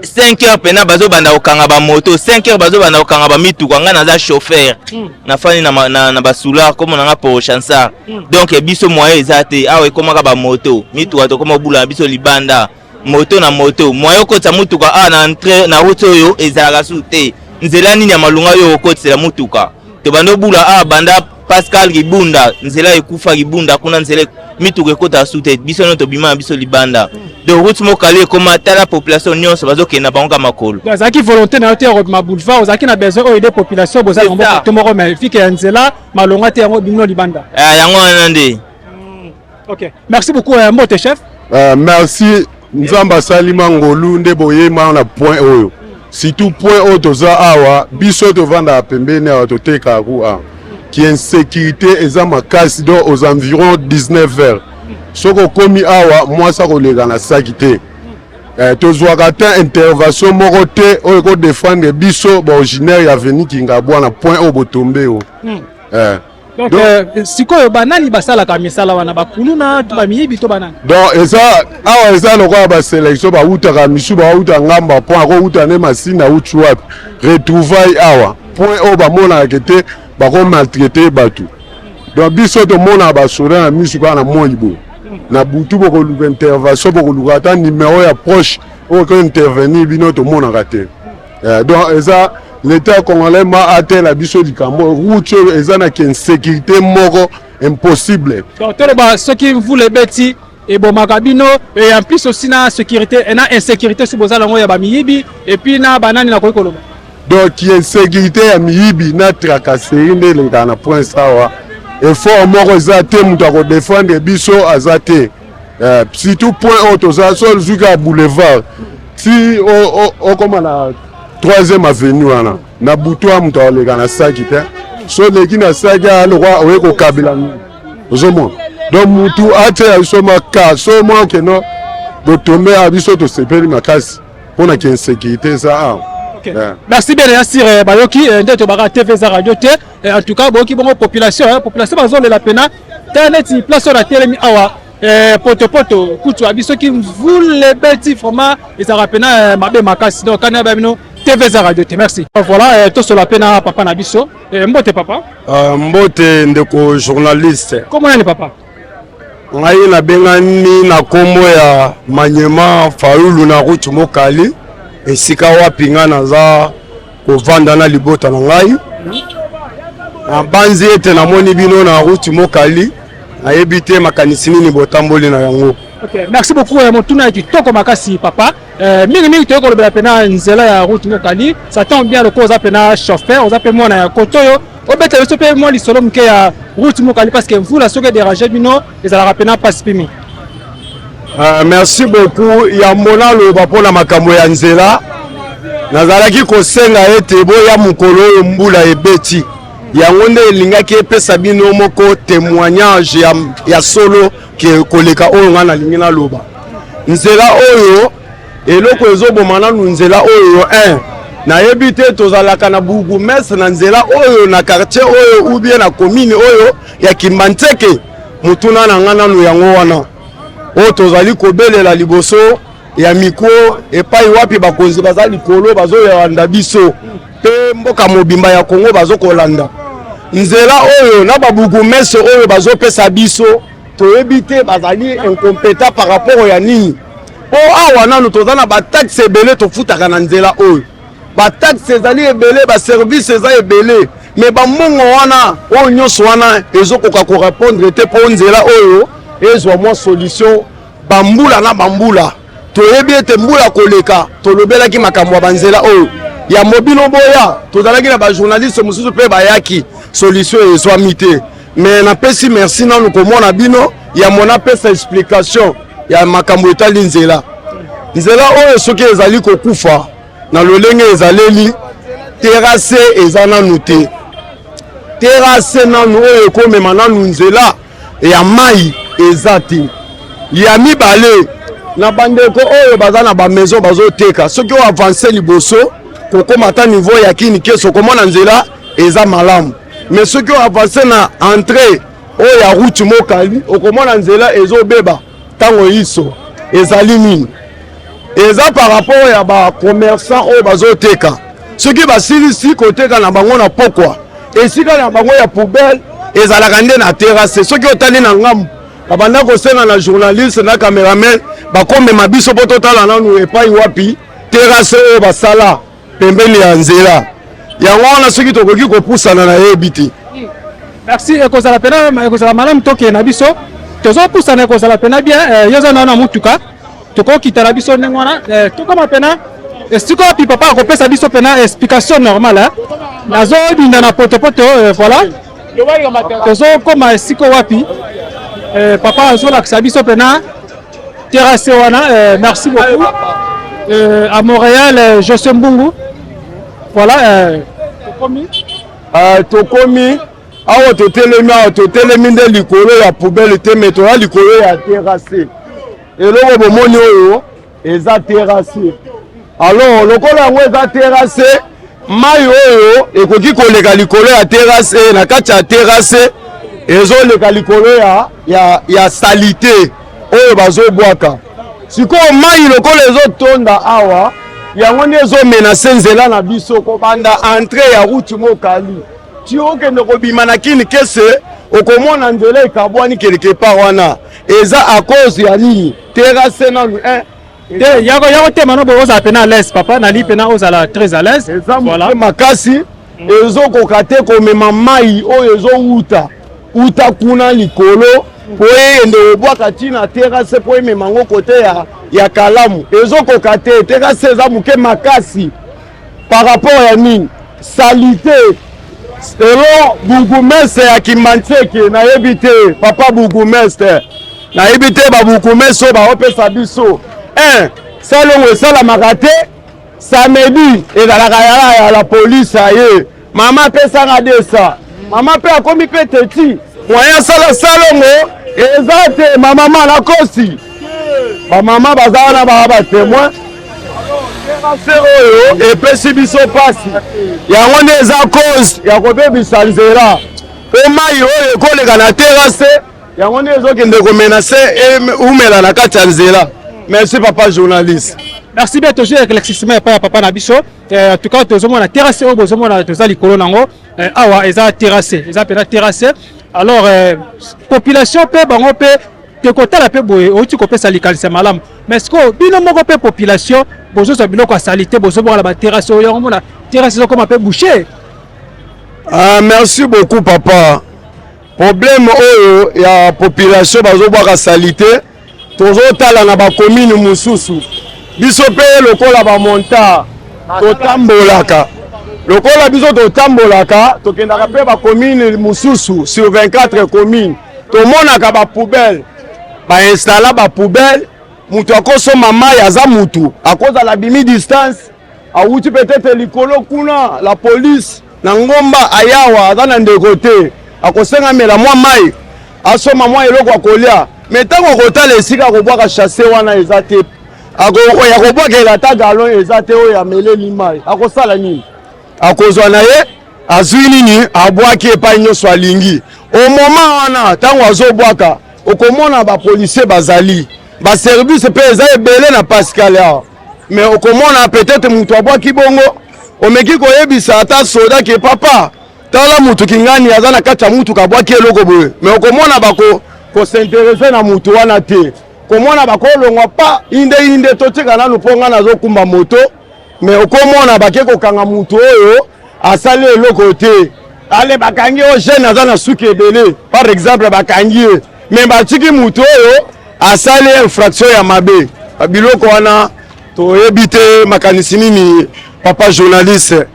5 heures mpena bazobanda kokanga bamoto 5 heures bazobanda kokanga bamituka ngai naza chauffeur nafandi na, na, na basoular kombo na nga poro chansar donc biso moyen eza te awa ekomaka bamoto mituka tokoma kobula na biso libanda moto na moto moyen okotisa motuka awa na entre na route oyo ezalaka su te nzela nini ya malunga oyo okotisela motuka tobanda obula awa banda Pascal Kibunda nzela ekufa Kibunda kuna nzela mituka ekotaka su te biso nyonso tobima na biso libanda donc route Mokali ekoma tala population nyonso bazokende na bango ka makolo. Azalaki volonté na yo te ya kobima boulevard, ozalaki na besoin oyo aider population boza na mboka to moko mais fike ya nzela malonga te yango bino libanda. Eh, yango wana nde. Ok, merci beaucoup euh, mbote chef. Euh, merci Nzambe asali ma ngolu nde boyema na point oyo surtout point oyo toza awa biso tovandaka pembeni awa totekaka ku awa ki insécurité eza makasi donc aux environs 19 heures soki okomi awa mwasi akoleka na saki te eh, tozwaka te intervention moko te oyo ekodefendre biso baoriginaire ya avenue Kingabwa na point oyo botombe oyo eh. Donc, euh, sikoyo banani basalaka misala wana bakuluna to bamiyibi to banani? Donc eza awa eza lokola ba selection bawutaka misu bawuta ngamba point akowuta nde masina awuti wapi retrouvaille awa point oyo bamonaka ke te bako maltraite bato donc biso tomonaka basoda na misu kaka na moi boye na butu bokoluka intervention bokoluka ata numero ya proche oyo ko intervenir bino tomonaka te. Eh, donc eza l'etat congolais ma atela biso likambo route oyo eza na insécurité moko impossible. Donc toloba soki mvula ebeti ebomaka bino et en plus aussi na sécurité et na insécurité soki boza nango ya bamiyibi et puis na banani nakoki koloba. Donc insécurité ya miyibi na tracasserie nde elekaka na prince awa effort moko eza te moto akodefendre biso aza te. Eh, surtout point oyo toza so ozwi kaka boulevard ti okoma na troisième avenue wana na butu ya moto aleka na saki te so oleki na saki alokwa oye kokabela ozomona donc mutu atyela biso maka so mwa okeno botombe ya biso tosepeli makasi mpo na kiinsécurité eza awa. Okay. Merci bien ya sire eh, bayoki eh, nde tobaka TV eza radio te eh, en tout cas boyoki bongo population population bazolela pena ta neti place oyo natelemi awa potopoto kutu abi soki mvula ebeti vraiment ezalaka pena mabe makasi donc kani ya bino TV eza radio te merci. Voilà tosola pe na papa na biso mbote papa. Mbote ndeko journaliste. Kombo nani papa? Ngai nabengami na kombo ya Manyema Fayulu na route Mokali, esika wapi ngai naza kovanda na libota na ngai. Nabanzi ete namoni bino na route Mokali, nayebi te makanisi nini botamboli na yango. Ok, merci beaucoup ya motuna ya kitoko makasi papa. Euh, mingi mingi toyei kolobela mpena nzela ya route Mokali. Ça tombe bien lokola oza mpena chauffeur, oza mpe mwana ya koto oyo obeta biso mpe mwa lisolo moke ya route Mokali parce que mvula soki ederange bino ezalaka mpena mpasi mpe mingi. Uh, merci beaucoup yambo naloba mpo na makambo ya nzela nazalaki kosenga ete boya mokolo oyo mbula ebeti yango nde elingaki epesa bino moko témoignage ya, ya solo ke koleka oyo ngai nalingi naloba nzela oyo eloko ezoboma nanu nzela oyo 1 nayebi te tozalaka na bourgmestre na nzela oyo na quartier oyo ou bien na commune oyo ya Kimbanseke motuna na ngai nanu yango wana oyo tozali kobelela liboso ya mikro epai wapi bakonzi baza likolo bazoyanda biso mpe mboka mobimba ya Kongo bazokolanda nzela oyo na babourgmestre oyo bazopesa biso toyebi te bazali incompétent par rapport ya nini mpo awa nanu toza na bataxe ebele tofutaka na nzela oyo bataxe ezali ebele baservice eza ebele me bambongo wana oyo nyonso wana ezokoka korepondre te mpo nzela oyo ezwa mwa solution bambula na bambula toyebi ete mbula koleka tolobelaki makambo ya banzela oyo yambo bino boya tozalaki na bajournaliste mosusu mpe bayaki solution ezwami te me napesi merci nanu komona bino yambo napesa explication ya makambo etali nzela nzela oyo soki ezali kokufa na lolenge ezaleli terrasse eza nanu te terrasse nanu oyo ekomema nanu nzela ya mai eza te ya mibale na bandeko oyo baza na bamaison bazoteka soki oyo avance liboso kokóma ata niveau ya kini keso okomona nzela eza malamu mais soki oyo avance na entrée oyo ya route mokali okomona nzela ezobeba ntango iso ezali nini eza par rapport ya bacommerçant oyo bazoteka soki basilisi koteka na bango na pokwa esika na bango ya poubelle ezalaka nde na terrasse soki otali na ngambo babanda kosenga na journaliste na cameraman bakomema biso mpo totala nanu epai wapi terrasse oyo basala pembeni ya nzela yango wana soki tokoki kopusana nayebi te. Merci, ekozala pena ekozala malamu tokende na biso tozopusana ekozala pena bien eh, yo oza na na motuka tokokita na biso ndenge wana eh, tokoma pena esika wapi papa akopesa biso pena explication normale eh. nazobinda na potopoto eh, voilà tozokoma esika wapi eh, papa azolakisa biso pena terrasse wana eh, merci beaucoup eh, à Montréal eh, José Mbungu voilà eh, tokomi uh, tokomi awa totelemi awa totelemi nde likolo ya poubelle te me toza likolo ya terrasse eloko bomoni oyo eza terrasse alors lokola yango eza terrasse mai oyo ekoki koleka likolo ya terrasse na kati ya terrasse ezoleka likolo ya, ya, ya salite oyo bazobwaka sikoyo mai lokola ezotonda awa yango nde ezomenase nzela na biso kobanda entre ya route mokali ti okende kobima na kini kese okomona nzela ekabwani quelque part wana eza à cause ya nini terrasse nanu eh. te yako yako tema no ozala pena à l'aise papa nali pena ozala très à l'aise eza voilà makasi ezokoka te komema mai oyo ezowuta uta kuna likolo mpo eyende kobwaka ntina terase mpo emema yango kote ya, ya kalamu ezokoka te terase eza moke makasi par rapport ya nini salite selon bourgmestre ya Kimbanseke nayebi te papa bourgmestre nayebi te babourgmestre oyo baopesa biso un salongo esalamaka te samedi ezalaka yala ya la police aye mama apesanga desa mama mpe akomi mpe teti moyen asala salongo eza te mamama nakosi bamama baza wana baa batemoin terase oyo epesi biso mpasi yango nde eza cause ya kobebisa nzela mpo mai oyo ekoleka na terase yango nde ezokende komenase umela na kati ya nzela merci papa journaliste merci bien toujours éclaircissement epai ya papa na biso eh, en tout cas tozomona terrasse oyo bozomona toza likolo nango eh, awa eza terrasse eza mpenza terrasse alors eh, population mpe bango mpe tokotala mpe boye outi kopesa likanisi ya malamu mais sikoyo bino moko mpe population bozozwa biloko ya salite bozobwaka na baterrasse oyo yango mona terrasse ezokoma mpe bouche. Ah, merci beaucoup papa. Problème oyo ya population bazobwaka salite tozotala na bakomine mosusu biso mpe lokola bamontard totambolaka lokola biso totambolaka tokendaka mpe bakomine mosusu sur 24 commune tomonaka bapoubelle bainstalla bapoubelle moto akosomba mai aza motu akozala bimi distance awuti peut-être likolo kuna la police na ngomba ayawa aza na ndeko te akosenga amela mwa mai asomba mwa eloko ya kolia me ntango akotala esika akobwaka chasse wana eza te ya kobwakela ata galon eza te oyo ameleli mai akosala nini akozwa na ye azwi nini abwaki epai nyonso alingi au moment wana ntango azobwaka okomona bapolisier bazali baservice mpe eza ebele na pascal awa mais okomona peut-être moto abwaki bongo omeki koyebisa ata soda ke papa tala motu kingani aza na kati ya motuka abwaki eloko boye mais okomona bako kosinterese na motu wana te komona bakolongwa pa inde inde totika nanu mpo ngai nazokumba moto mais okomona bake kokanga motu oyo asali eloko te ale bakangi oyo jeune aza na suki ebele par exemple bakangi ye mais batiki motu oyo asali infraction ya mabe biloko wana toyebi te makanisi nini papa journaliste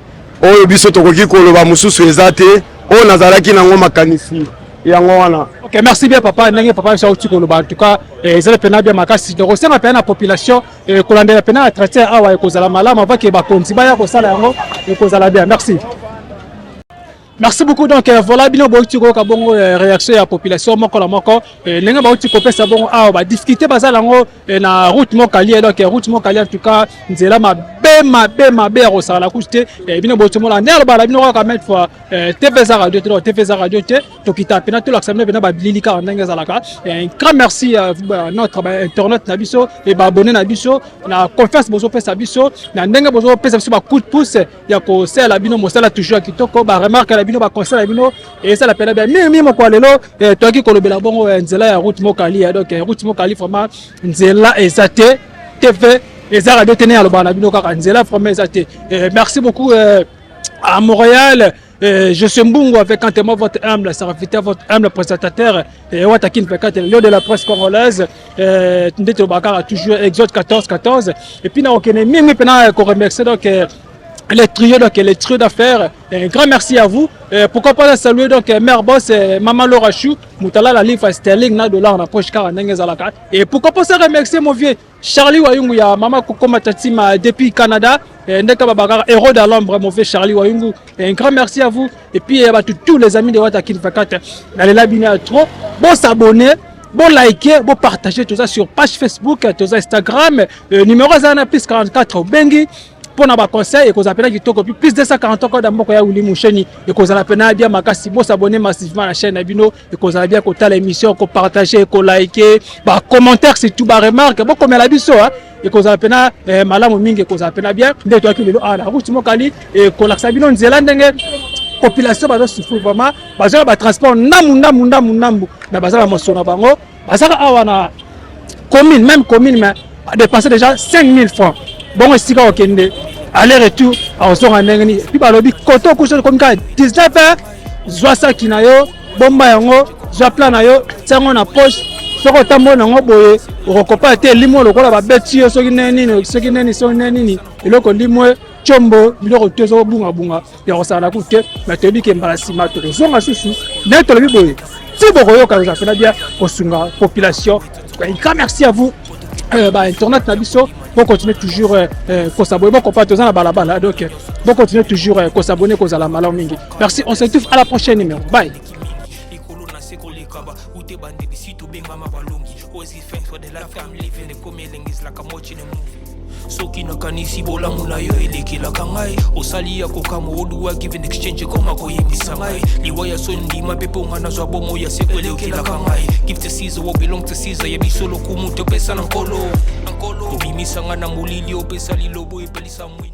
oyo biso tokoki koloba mosusu eza te oyo nazalaki nango makanisi yango wana. Ok, merci bien papa, ndenge papa biso auti koloba en tout cas eh, ezali pena bien makasi. Donc osenga pena na population eh, kolandela pena na entretien awa ekozala malamu avant que bakonzi baya kosala yango ekozala bien. Merci. Merci beaucoup. Donc euh, voilà bino bouti koyoka bongo euh, réaction ya population moko na moko euh, ndenge bauti kopesa bongo awa ba difficulté bazala yango na route Mokali donc route Mokali en tout cas nzela mabe mabe mabe ya kosala kutu te bino bouti mona nde alobala bino kaka maintes fois TV eza radio te donc TV eza radio te tokita mpena tolakisa bino mpena babilili kaka ndenge ezalaka. Un grand merci à notre internet na biso et ba abonné na biso na confiance bozopesa biso na ndenge bozopesa biso ba coup de pouce ya kosala bino mosala toujours ya kitoko ba remarque na bino ba conseil na bino esala pena bien mingi mingi mokolo lelo eh, toyaki kolobela bongo eh, nzela ya route mokali eh, donc route mokali vraiment nzela eza te tv eza radio te ne alobaka na bino kaka nzela vraiment eza te. Merci beaucoup à Montréal. Je suis Mbungu avec quant à moi votre humble serviteur, votre humble présentateur, et Watakin Pekate, le lion de la presse congolaise, Ndeto Bakara, toujours Exode 14 14. Et puis, on a mis maintenant qu'on remercie donc les trios, donc les trios d'affaires. Un grand merci à vous. Pourquoi pas saluer donc Mère Boss, Maman Laura Chou, Moutala la livre sterling, na dollar na poche car Zalaka. Et pourquoi pas se remercier mon vieux Charlie Wayungu ya Mama Koko Matatima depuis Canada. Ndeka Babakar, héros de l'ombre, mon vieux Charlie Wayungu. Un grand merci à vous. Et puis, bah, tous les amis de Watakin 24, allez là, bien trop. Bon s'abonner, bon liker, bon partager tout ça sur page Facebook, tout ça Instagram. Numéro 1 plus 44 Bengi. Pour na conseil et qu'on appelle kitoko plus 240 code moko ya Willy Musheni et qu'on appelle bien makasi bo s'abonner massivement à la chaîne Abino et qu'on appelle bien kotala émission ko partager ko liker ba commentaire c'est tout ba remarque bo komela biso hein et qu'on appelle eh, malamu mingi qu'on appelle bien nde toyaki lelo ala route mokali et kolakisa bino nzela ndenge population bazo souffrir vraiment bazo ba transport ndambu ndambu ndambu ndambu na baza ba mosona bango bazaka awa na commune même commune mais dépenser déjà 5000 francs bongo esika okende aller retour akozonga ndenge nini puis balobi koto okusa ekomi kaka 19 heures zwa saki na yo bomba yango zwa plan na yo tia yango na poche soki otamboli nango boye okokopa te elimwe lokola babeti yo soki ndenge nini soki ndenge nini soki ndenge nini eloko limwe tshombo biloko te ezobungabunga ya kosala na kutu te mais toyebi ke mbala nsima tokozonga susu nde tolobi boye ti bokoyoka kozala mpena bia kosunga population. Un grand merci à vous ba internet na biso bo continuer toujours kosabonner bokopa toza na balabala donc bo continuer toujours kosabonner kozala malamu mingi. Merci, on se retrouve à la prochaine numéro. Bye. Soki nakanisi bolamu na yo elekelaka ngai osali ya kokamwa oduwa give and exchange ekoma koyebisa ngai liwa ya soni ndima mpe mpo nga nazwa bomoi ya seko elekelaka ngai give to Caesar what belong to Caesar ya biso lokumu topesa na nkolo obimisa ngai na molili opesa lilobo epelisa mwinda.